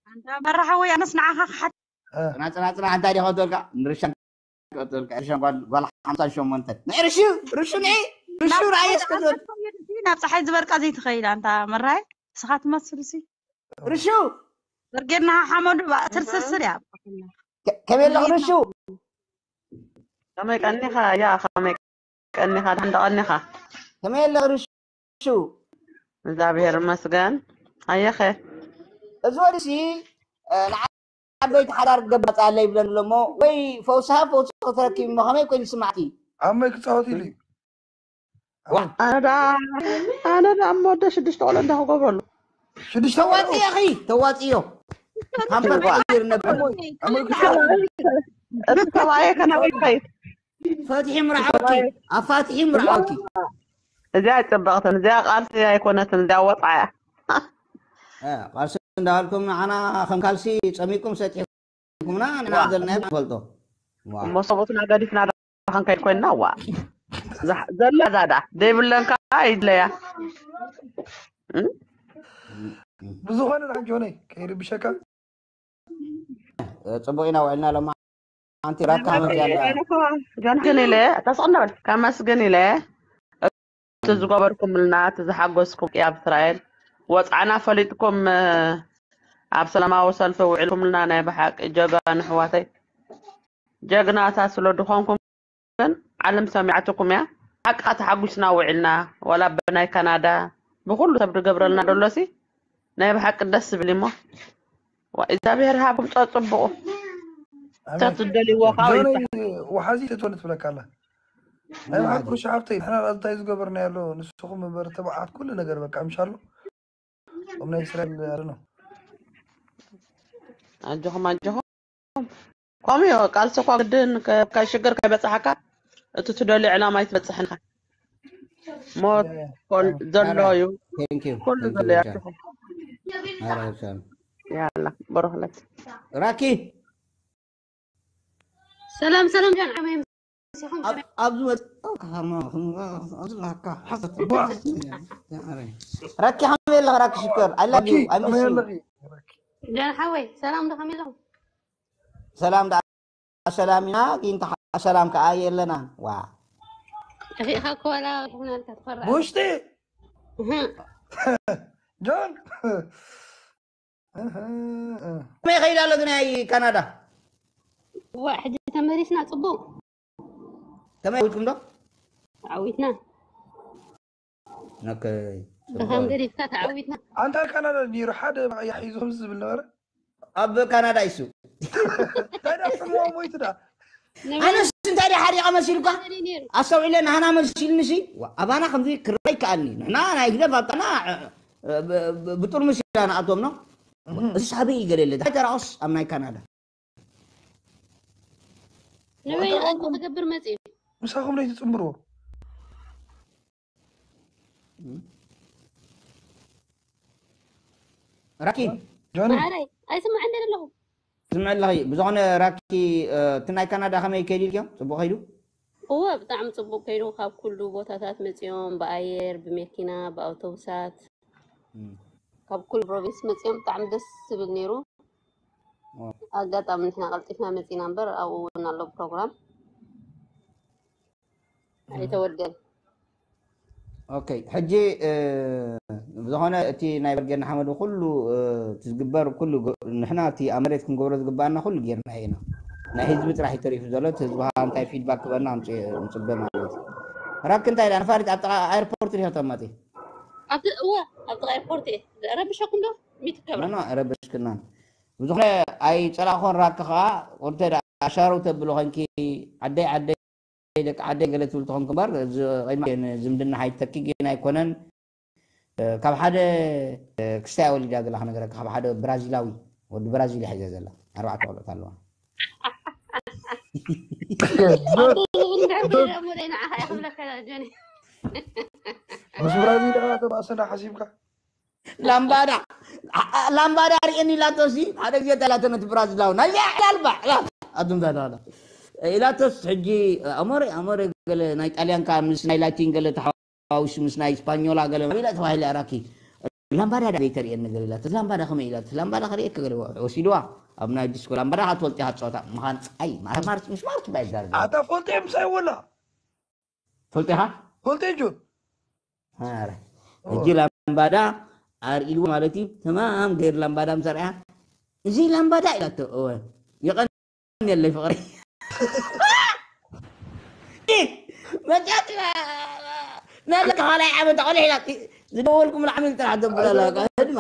ኣንታ መራሓ ወይ ኣነስ ንዓኻ ክሓት እ፣ ፅና ፅና ፅና እንታይ ዲኻ ትበልካ? ንርሻን ትበልካ ርሻን ጓል ጓል ሓምሳን ሸሞንተን ንርሹ ርሹ ንዒ ርሹ ርኣየ እስከ ትበል ናብ ፀሓይ ዝበርቃ ዘይትኸይድ ኣንታ መራይ ስኻ ትመስል ሲ ርሹ በርጌድና ሓመዱ ባእትር ስርስር እያ። ከ- ከመይ ኣለኽ ርሹ? ከመይ ቀኒኻ? ያ ከመይ ቀኒኻ? ደሓን ዶ ቀኒኻ? ከመይ ኣለኽ ርሹ? እግዚኣብሔር ይመስገን። ኣየኸ እዚ ወዲ ሲ ንዓበይቲ ሓዳር ክገብር መፅኣለይ ይብለኒ ኣሎ እሞ ወይ ፈውስሃ ፈውሲ ክትረክብ እሞ ከመይ ኮይኑ ይስማዕኪ? ዓመይ ክፃወት ኢሉ እዩ። ኣነ ዳ ኣነ ዳ እሞ ወደ ሽዱሽተ ቆልዑ እንዳ ክገብረሉ ሽዱሽተ ተዋፅዮ ኺ ተዋፅዮ ሃምበር ቀይር ነበር ዓመይ ክፃወት ኢሉ። እቲ ሰብኣየ ከናበይ ይኸይድ? ፈትሒ ምርዓወኪ ኣፋትሒ ምርዓወኪ እዚኣ ጽብቕትን እዚኣ ቃልሲ ኣይኮነትን እዚኣ ወፃ እያ። እ፣ ቃልሲ እንዳበልኩም ንዓና ከም ካልሲ ፀሚኩም ሰጢሕኩምና ንና ዘለና ንፈልጦ። ዋ። እሞ ሰብኡትና ገዲፍና ዶ ክንከይድ ኮይንና ዋ። ዘሕ- ዘሎ ዛዳ ዘይብለን ከዓ ይድለያ። እም? ብዝኾነ ንሓንቲ ሆነይ ከይርብሸካ እ፣ ፅቡቅ ኢና ውዕልና ሎማ ሓንቲ ራካ መፅያ ኣላ። ጆን ግን ኢለ ተስቕና በል ከመስግን ኢለ እቲ ዝገበርኩምልና እቲ ዝሓገዝኩም ኣብ እስራኤል ወፃዕና ፈሊጥኩም እ፣ ኣብ ሰላማዊ ሰልፊ ውዕልኩምልና ናይ ብሓቂ ጀጋኑ ኣሕዋተይ ጀግናታት ስለ ዝኾንኩም ግን ዓለም ሰሚዓትኩም እያ። ሓቃ ተሓጒስና ውዒልና ዋላ ብናይ ካናዳ ብኩሉ ሰብ ዝገብረልና ደሎሲ ናይ ብሓቂ ደስ ዝብል እሞ ዋ እግዚኣብሔር ሃብኩም ፀፅብቑ ኣሜን። ተትደልይዎ ካብ ጆነይ ይብፃሕ። ወሓዚ ትትወኒ ትብለካ ኣላ። ናይ ብሓቂ ርሻ ሓብተይ ንሕና ራዚ እንታይ ዝገበርና ያሎ ንስኹም እምበር ተባዓት ኩሉ ነገር በቃ ምሻሎ ኦም ናይ እስራኤል ያለ ነው። ኣጆኹም ኣጆኹም ከምኡ እዩ ቃልሲ እኳ ግድን ከ- ካብ ሽግር ከይበፅሓካ እቲ ትደልዮ ዕላማ ኣይትበፅሕን ኢኻ ሞት ኮል- ዘሎ እዩ Thank you. ኩሉ Thank you, ዘሎ እዩ Richard. ኣጆኹም All right, Richard. ያላ ብሩኽለት ራኪ ሰላም ሰላም ጃን ዓመይ መሲኹም ኣብ- ኣብዚ ወጥ ራኪ ከመይ ኣለኻ ራኪ ሽኮር I love you I miss you ጃን ሓወይ ሰላም ዶ ከመይ ኣለኹም? ሰላም ዳ ሰላም ኢና ግን ተሓ- ሰላም ከዓ የለናን ዋ ርኢኻ እኮ ዋላ ርሕናልካ ትፈርዕ ብውሽጢ እህ። ጆን ከመይ ይኸይድ ኣሎ ግን ናይ ካናዳ ዋ ሕጂ ተመሊስና ፅቡቅ ከመይ ውድኩም ዶ ዓዊትና Okay. ብኸም ገዲፍካ ተዓዊትና። ኣንታ ካናዳ ነይሩ ሓደ መቕያ ሒዙ ከምዚ ዝብል ነበረ። ኣብ ካናዳ ይሱ እንታይ ደኣ ጽምዋ ሞይቱ ደኣ። ኣነስ እንታይ ደኣ ሓሪቐ መሲልካ ኣስተውዒለ ናህና መሲልኒ ሲ ኣባና ከምዚ ክረይ ከኣኒ ንሕና ናይ ህግደፍ ኣብታና ብጥርሙስ ኢና ንኣቶም ነው። እዚ ሳበይ ይገለለ እንታይ ተራኦስ ኣብ ናይ ካናዳ ንበይ ኣንተ ክገብር መፅዩ ምሳኹም ለይ ትፅምርዎ። ራኪ ጆኒ ማዕረይ ኣይስማዕ እንደ ኣለኹ ስምዕ ኣለኺ ብዝኾነ ራኪ እቲ ናይ ካናዳ ከመይ ከይዱ ኢልክዮ? ፅቡቅ ከይዱ? እወ ብጣዕሚ ፅቡቅ ከይዱ። ካብ ኩሉ ቦታታት መፂኦም ብኣየር፣ ብመኪና፣ ብኣውቶቡሳት፣ ካብ ኩሉ ፕሮቪንስ መፂኦም ብጣዕሚ ደስ ዝብል ነይሩ። ኣጋጣሚ ንሕና ቀልጢፍና መፂና እምበር ኣብኡ እውን ኣሎ ፕሮግራም ኣይተወደን። ኦኬ ሕጂ ብዝኾነ እቲ ናይ በርጌድ ንሓመዱ ኩሉ እቲ ዝግበር ኩሉ ንሕና እቲ ኣብ መሬት ክንገብሮ ዝግባኣና ኩሉ ጌርና ኢና። ናይ ህዝቢ ጥራሕ እዩ ተሪፉ ዘሎ። እቲ ህዝቢ ከዓ እንታይ ፊድባክ ክበና ንፅበ ማለት እዩ። ራክ እንታይ ኢላ ነፋሪት ኣብ ጥቓ ኣይርፖርት ዲኻ ተቐመጢ? ኣብቲ እወ ኣብ ጥቓ ኤርፖርት እየ። ረብሸኩም ዶ? ሚት ገብረ ኖ ረብሽክና። ብዝኾነ ኣይፀላእኮን ራክ ከዓ ወንተ ኣሻረው ተብሎ ኮንኪ ዓደይ ዓደይ ደቂ ዓደይ ገለ ትብል ትኾንክ እምበር እዚ ቐይማ ዝምድና ሓይተኪ ግን ኣይኮነን። ካብ ሓደ ክስታይ ወሊዳ ዘለካ ነገረካ ካብ ሓደ ብራዚላዊ ወዲ ብራዚል ሒዘ ዘላ ኣርባዕተ ቆልዑት ኣለዋ። ምስ ብራዚል ደኣ ተባእሰና ሓሲብካ ላምባዳ ላምባዳ ርእየኒ ኢላቶ ሲ ሓደ ግዜ ተላቶ ነቲ ብራዚላዊ ናይ ዕላልባ ዕላል ኣቱም ዛዳላ ኢላቶስ ሕጂ ኣሞረ ኣሞረ ገለ ናይ ጣልያን ከኣ ምስ ናይ ላቲን ገለ ተሓዋዊሱ ምስ ናይ ስፓኞላ ገለ ኢላ ተባሂለ ኣራኪ ላምባዳ ዳ ቤተርእየኒ ገለ ኢላቶ ላምባዳ ከመይ ኢላቶ ላምባዳ ከርእየክ ገለ ወሲድዋ ኣብ ናይ ዲስኮ ላምባዳ ከኣ ትፈልጢ ኢኻ ትጸወታ ምዃን ኣይ ማርማርት ምስ ማርት ባይ ዛርጋ ኣታ ፈልጦ ምሳይ ወላ ፈልጢኻ ፈልጦ ጆን ኧረ ሕጂ ላምባዳ ኣርእይዎ ማለት እዩ። ተማም ገይሩ ላምባዳ ምስ ኣርኣያ እዚ ላምባዳ ኢላቶ እወ የቐንየለይ ፍቕሪ መጫት ናለ ካልኣይ ዓመት ቆልሕ ኢላ ዝደወልኩም ላዕሚ ጥራሕ ዘብለላ ህድማ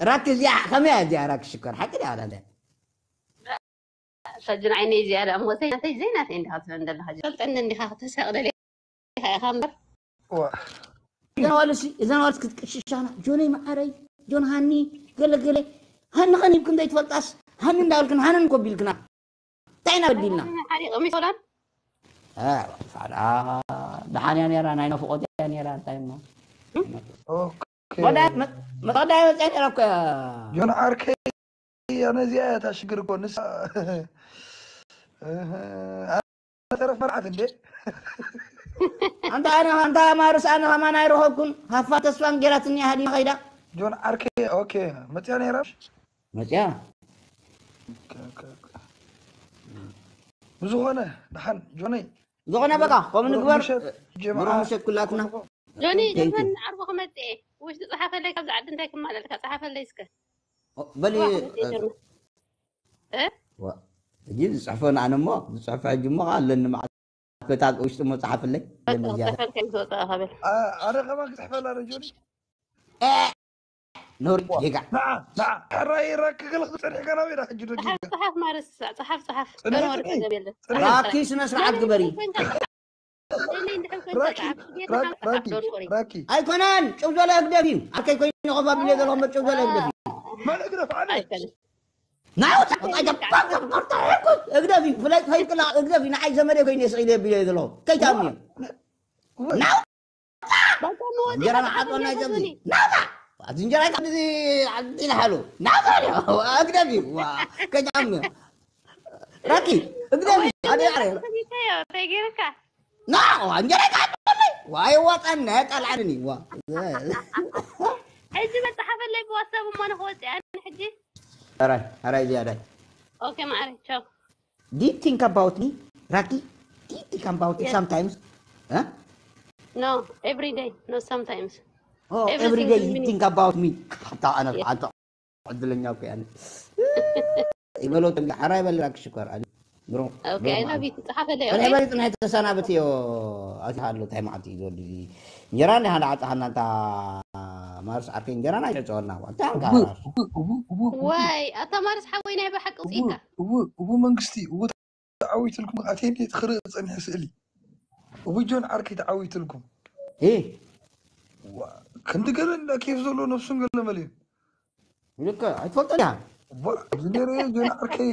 ራክ እዚኣ ከመይ እያ እዚኣ ራክ ሽኮር ሓቂ ድያ ወላ እንታይ ሰጅን ዓይነይ እዚኣ ደኣ እሞ ዘይናተይ ዘይናተይ እንዲኻ ትብል ዘለኻ ፈልጠኒ እንዲኻ ክተሳቕ ደሊኻ ኢኻ እምበር ዋ እዘን ዋልሲ እዘን ዋልስ ክትቅሽሻና ጆነይ መዓረይ ጆን ሃኒ ገለ ገለ ሃኒ ኸን ኢልክን ዘይትፈልጣስ ሃኒ እንዳበልክን ሃነን ኮቢልክና እንታይ ኢና በዲልና ሓሪቕ ሚሶላን ፋዳ ደሓን እያ ነራ ናይ ነፍቆት እያ ነራ እንታይ እሞ ኦኬ መቐዳይ መፀ ነራ እኮ ጆን ዓርከይ ኣነ እዚኣ እያ እታ ሽግር እኮ ንሳ ተረፍ መርዓት እንዴ ኣንታ ኣነ ኣንታ ማርስ ኣነ ከማን ኣይረኸብኩን ሃፋ ተስፋን ጌራትኒ ሃዲማ ከይዳ ጆን ዓርከይ ኦኬ መፅያ ነይራ መፅያ ብዝኾነ ደሓን ጆነይ ዝኾነ በቃ ከምኡ ንግበር ጀምዓ ብሩኽ ምሸት ኩላትና ጆኒ Thank you. ጀርመን ዓርቢ ክመፅእ እየ ውሽጢ ፀሓፈለይ ካብዚ ዓዲ እንታይ ክማለልካ ፀሓፈለይ እስከ በሊ ዋ ክመፅእ ጀርመን እ ዋ፣ ሕጂ ዝፅሕፎ ንኣነ እሞ ዝፅሕፎ ሕጂ እሞ ከዓ ኣለኒ መዓት በታ ውሽጢ እሞ ፀሓፍለይ ኣለኒ ዝያዳ ፀፈልካ ምስ ወፀኣ ከብል ኣነ ከማን ክፅሕፈላ ዶ ጆኒ ነውሪ ጌጋ ንዓ ንዓ ሕራይ ራክ ክልክ ፀኒሕካ ናበይ ዳ ሕጂ ዶ ፀሓፍ ጌጋ ፀሓፍ ማርስ ፀሓፍ ፀሓፍ ፅንሒ፣ ገለ ወረቀት ፅንሒ። ገብ የለን ራኪ ስነ ስርዓት ግበሪ ራኪ ራኪ ራኪ ራኪ ኣይኮነን ጭው ዘለ ህግደፍ እዩ ኣከይ ኮይኑ ኮፍ ኣቢለ ዘለኹም ጭው ዘለ ህግደፍ እዩ መን እግረፍ ኣነ ናውታ እግደፍ እዩ ፍለጥ ፈይቅላ እግደፍ እዩ ንዓይ ዘመደ ኮይኑ የስቕ ኢለ ቢለ ዘለኹ ከይታምዮ ናውታ እንጀራ መሓጦና ይዘምዚ ናውታ እቲ እንጀራ ካብዚ ኢልሓሉ ናውታ እግደፍ እዩ ከይታምዮ ራኪ እግደፍ እዩ ኣደ ያረ ተይገይርካ ና እንጀራ ይካበለይ ዋይ ዋጣን ናይ ጣልዓንን እዩ ዋ ሕጂ መፅሓፈለይ ብዋትሳብ እሞ ንክወፅእ ኣነ ሕጂ ኣራይ ኣራይ ዝያዳይ ኦኬ ማዕረ ቻው Do you think about me, Raki? Do you think about it Yes. Sometimes? Huh? No, every day, not sometimes. Oh, Every every single day you minute. Think about me. حتى أنا Yes. أنت عدلني أوكي يعني. يبلو تنقى حراي بل راك شكر علي. ብሮ ኦኬ፣ I love you። ተጻሓፈለይ። ጽንሕ በሊ፣ ጽንሕ ተሰናብት እዮ። ኣቲ ሃሉ እንታይ ማለት እዩ ዝወዲ? እንጀራ እንደ ሓደ ዓጻሃና እንታ ማርስ ዓርከይ፣ እንጀራና ይዕጸወልና። እንታይ ኣልካ? እቡ፣ እቡ፣ እቡ፣ እቡ፣ እቡ፣ ወይ፣ ኣታ ማርስ ሓወይ ናይ ብሓቂ ውጽኢትካ። እቡ፣ እቡ መንግስቲ፣ እቡ ተዓዊትልኩም፣ ኣቴንዴ ትኽርኢ ጸኒሐ ስእሊ። እቡ ጆን ዓርከይ ተዓዊትልኩም። እ? ዋ፣ ክንዲ ገለ እንዳ ኬፍ ዘሎ ነፍሱን ገለ መሊኡ። ልክ ኣይትፈልጦ ዲኻ? ዋ፣ እዚ ነይረ ጆን ዓርከይ።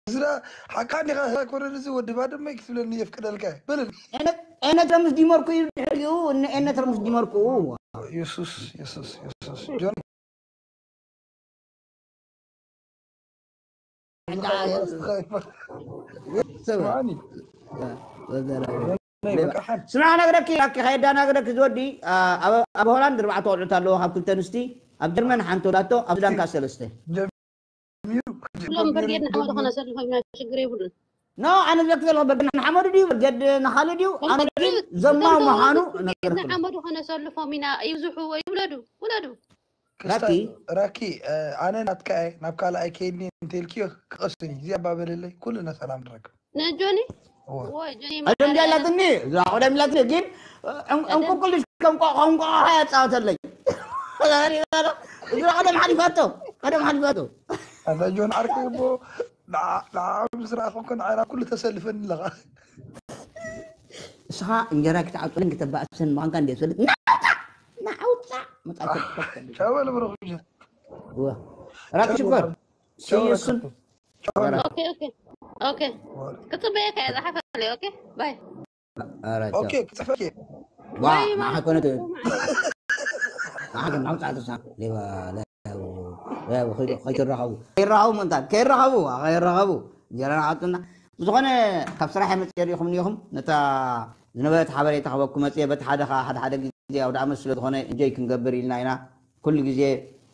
እዚ ዳ ሓቃ እንዲኻ ኮረን እዚ ወዲ ባድመ ክትብለኒ የፍቅደልካ እየ። በለኒ። ኤነ-፣ ኤነ ትረምስ ዲመርኩ እዩ ድሕሪኡ፣ እነ-፣ ኤነ ትረምስ ዲመርኩ። የሱስ፣ የሱስ፣ የሱስ። ጆን ስምዓኒ። ስምዓ ነግረኪ፣ ራኪ ከየዳናግረኪ ዝወዲ፣ ኣ-፣ ኣብ፣ ኣብ ሆላንድ ኣርባዕተ ቆልዑት ኣለዎ፣ ካብ ክልተ ኣንስቲ፣ ኣብ ጀርመን ሓንቲ ወላቶ፣ ኣብ ሱዳን ከኣ ሰለስተ። ጀሚሩ፣ ኩሎም ጀሚሩ፣ ብርጌድ ንሓመዱ ጀሚሩ። ከነሰልፎም ኢና፣ ሽግር የብሉን። ኖ፣ ኣነ ዝብለኪ ዘለኹ ብርጌድ ንሓመዱ ድዩ፣ ብርጌድ ንኻልእ ድዩ? ኣነ ግን ዘማዊ ምዃኑ ብርጌድ ነገርኩ። ንሓመዱ ከነሰልፎም ኢና፣ ይብዝሑ ወይ ይውለዱ፣ ውለዱ። ክስታይ፣ ራኪ። ራኪ፣ እ፣ ኣነ ናትካ እየ፣ ናብ ካልኣይ ከይድኒ እንተልክዮ ክቐስን እዩ። እዚኣ ባበለለይ፣ ኩልና ሰላም ንረክብ። ንጆኒ? እወ። ወይ፣ ጆኒ ቀደም ማዕረ ዲያ ኣላትኒ፣ እዛ ቀደም ኢላትኒ፣ ግን፣ እ፣ ዕን-፣ ቀደም እንቁልቁል ከም ቆ-፣ ከም ቆቋ እያ ትጻወተለይ። እዛ ቀደም ሓሊፋቶ፣ ቀደም ሓሊፋቶ። ኣታ ጆን ዓርከይ እሞ፣ ንዓ-፣ ንዓኦም ምስ ረኣኹ እኮ ንዓና ኩሉ ተሰልፈኒ ኣለኻ። ንስኻ እንጀራ ክትዓጽወን ክተባእሰን ምዃንካ እንድየ ዝፈልጥ። ናውጻ! ናውጻ! መጻእካ ትፈልጥ። ቻው በል ብሩኽ ምሸት። እወ። ራኪ ቻው ሽኮር። በል። ቻው See you በል። Soon። ቻው በል። ኦኬ፣ ኦኬ። ኦኬ። ወል። ክጽበየካ እየ፣ ዝሓፈለይ። ኦኬ፣ ባይ። ኧረ ቻው። ኦኬ፣ ክጽፈኪ። ዋ፣ ባይ፣ ንዓኻ ባይ። ኮነት። ንዓኻ ግን ናውጻ ተሳ-፣ ሌባ፣ ሌባ፣ ሌባ፣ ከይዶ-፣ ከይትራኸቡ። ከይራኸቡ ምእንታን፣ ከይራኸቡ፣ ከይራኸቡ። እንጀራ ንዓጡና። ብዝኾነ፣ ካብ ስራሕ መጽየ ርኢኹም እኒኹም፣ ነታ ዝነበረት ሓበሬታ ክበኩም መጽየ፣ በቲ ሓደ ኸኣ፣ ሓደ ሓደ ግዜ ኣውደ ዓመት ስለ ዝኾነ፣ ኢንጆይ ክንገብር ኢልና ኢና። ኩሉ ግዜ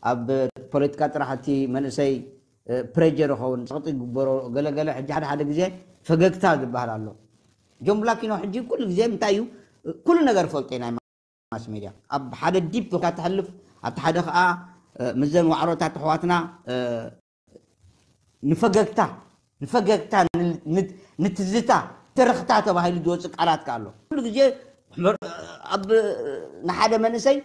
ኣብ ፖለቲካ ጥራሕ እቲ መንእሰይ፣ እ፣ ፕሬጀር ይኸውን፣ ጸቕጢ ይግበሮ፣ ገለ ገለ። ሕጂ ሓደ ሓደ ግዜ ፈገግታ ዝበሃል ኣሎ። ጆን ብላኪኖ ሕጂ ኩሉ ግዜ እንታይ እዩ? ኩሉ ነገር ፈልጦ እዩ ናይ ማስ ሜድያ። ኣብ ሓደ ዲፕ ኮይንካ ትሕልፍ፣ ኣብቲ ሓደ ኸኣ፣ እ፣ ምስዘን ዋዕሮታት ኣሕዋትና፣ እ፣ ንፈገግታ፣ ንፈገግታ፣ ን-፣ ን-፣ ንትዝታ፣ ትርኽታ ተባሂሉ ዝወጽእ ቃላት ከኣ ኣሎ። ኩሉ ግዜ ኣብ፣ ንሓደ መንእሰይ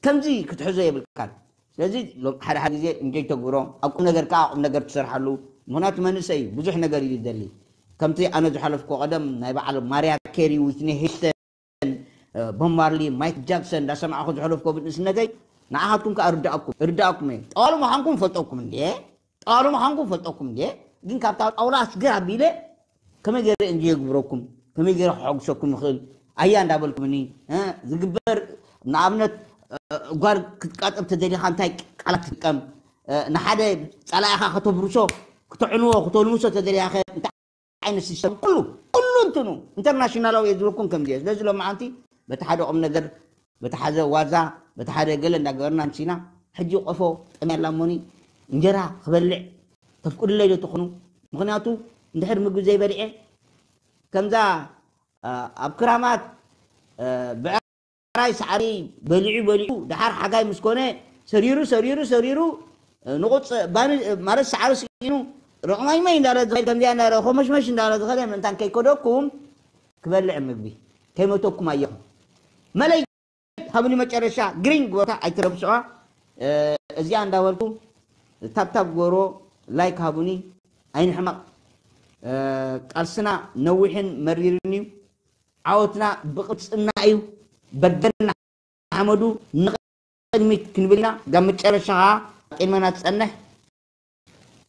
ከምዚ ክትሕዞ የብልካን። ስለዚ ሎ-፣ ሓደ ሓደ ግዜ እንጆይ ተግብሮ፣ ኣብ ቁም ነገር ከኣ ቁም ነገር ትሰርሓሉ። ምኽንያቱ መንእሰይ እዩ፣ ብዙሕ ነገር እዩ ዝደሊ። ከምቲ ኣነ ዝሓለፍኩ ቀደም ናይ በዓል ማርያ ኬሪ፣ ዊትኒ ሂውስተን፣ እ፣ ቦብ ማርሊ፣ ማይክ ጃክሰን እንዳሰማዕኩ ዝሓለፍኩ ብንእስነተይ፣ ንዓኻትኩም ከኣ እርድኣኩም፣ እርድኣኩም እየ። ጠዋሉ ምዃንኩም ፈልጠኩም እንድየ፣ ጠዋሉ ምዃንኩም ፈልጠኩም እንድየ፣ ግን ካብታ ጣውላ ኣስገር ኣቢለ ከመይ ገይረ እንድየ የግብረኩም፣ ከመይ ገይረ ክሐጉሰኩም እኽእል፣ ኣያ እንዳበልኩምኒ፣ እ፣ ዝግበር፣ ንኣብነት፣ እ፣ ጓል ክትቃጠብ ተደሊኻ እንታይ ቃላት ትጥቀም፣ እ፣ ንሓደ ጸላኢኻ ከተብርሶ፣ ክተዕንዎ፣ ክተልምሶ ተደሊኻ እንታይ ዓይነት ሲስተም፣ ኩሉ፣ ኩሉ እንትኑ ኢንተርናሽናላዊ እየ ዝብለኩም ከምዚ እየ። ስለዚ ሎማዓንቲ በቲ ሓደ ቁም ነገር፣ በቲ ሓደ ዋዛ፣ በቲ ሓደ ገለ እንዳገበርና ኣምሲና፣ ሕጂ ቆፎ ጠምያ ኣላ እሞኒ እንጀራ ክበልዕ ተፍቅዱለይ ዶ ትኾኑ? ምኽንያቱ እንድሕር ምግቢ ዘይበልዐ፣ ከምዛ፣ አ፣ ኣብ ክራማት፣ አ፣ ብዕራይ ሳዕሪ በሊዑ በሊዑ፣ ደሓር ሓጋይ ምስ ኮነ፣ ሰሪሩ፣ ሰሪሩ፣ ሰሪሩ፣ አ፣ ንቑጽ-፣ ባኒ፣ ማለት ሳዕሪ ስኢኑ፣ ረቕማይመይ እንዳለ ዝኸይድ፣ ከምዚኣ እንዳለ፣ ኾመሽመሽ እንዳለ ዝኸደ፣ ምእንታን ከይከደኩም ክበልዕ ምግቢ፣ ከይመተኩም ኣየኹም። መለይ ሃቡኒ መጨረሻ ግሪን ግበታ ኣይትረብሽዋ። እ፣ እዚኣ እንዳበልኩ ታብታብ ግበሮ፣ ላይክ ሃቡኒ፣ ኣይንሕመቕ። እ፣ ቃልስና ነዊሕን መሪርን እዩ። ዓወትና ብቕልጽምና እዩ። በደልና ሓመዱ ንቕድሚት ክንብል ኢና። ጋብ መጨረሻ ኸኣ ቂመና ትጸንሕ።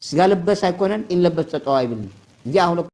ስጋ ለበስ ኣይኮነን፣ ኢን ለበስ ጠጠው ኣይብልን። እዚኣ ክብለኩም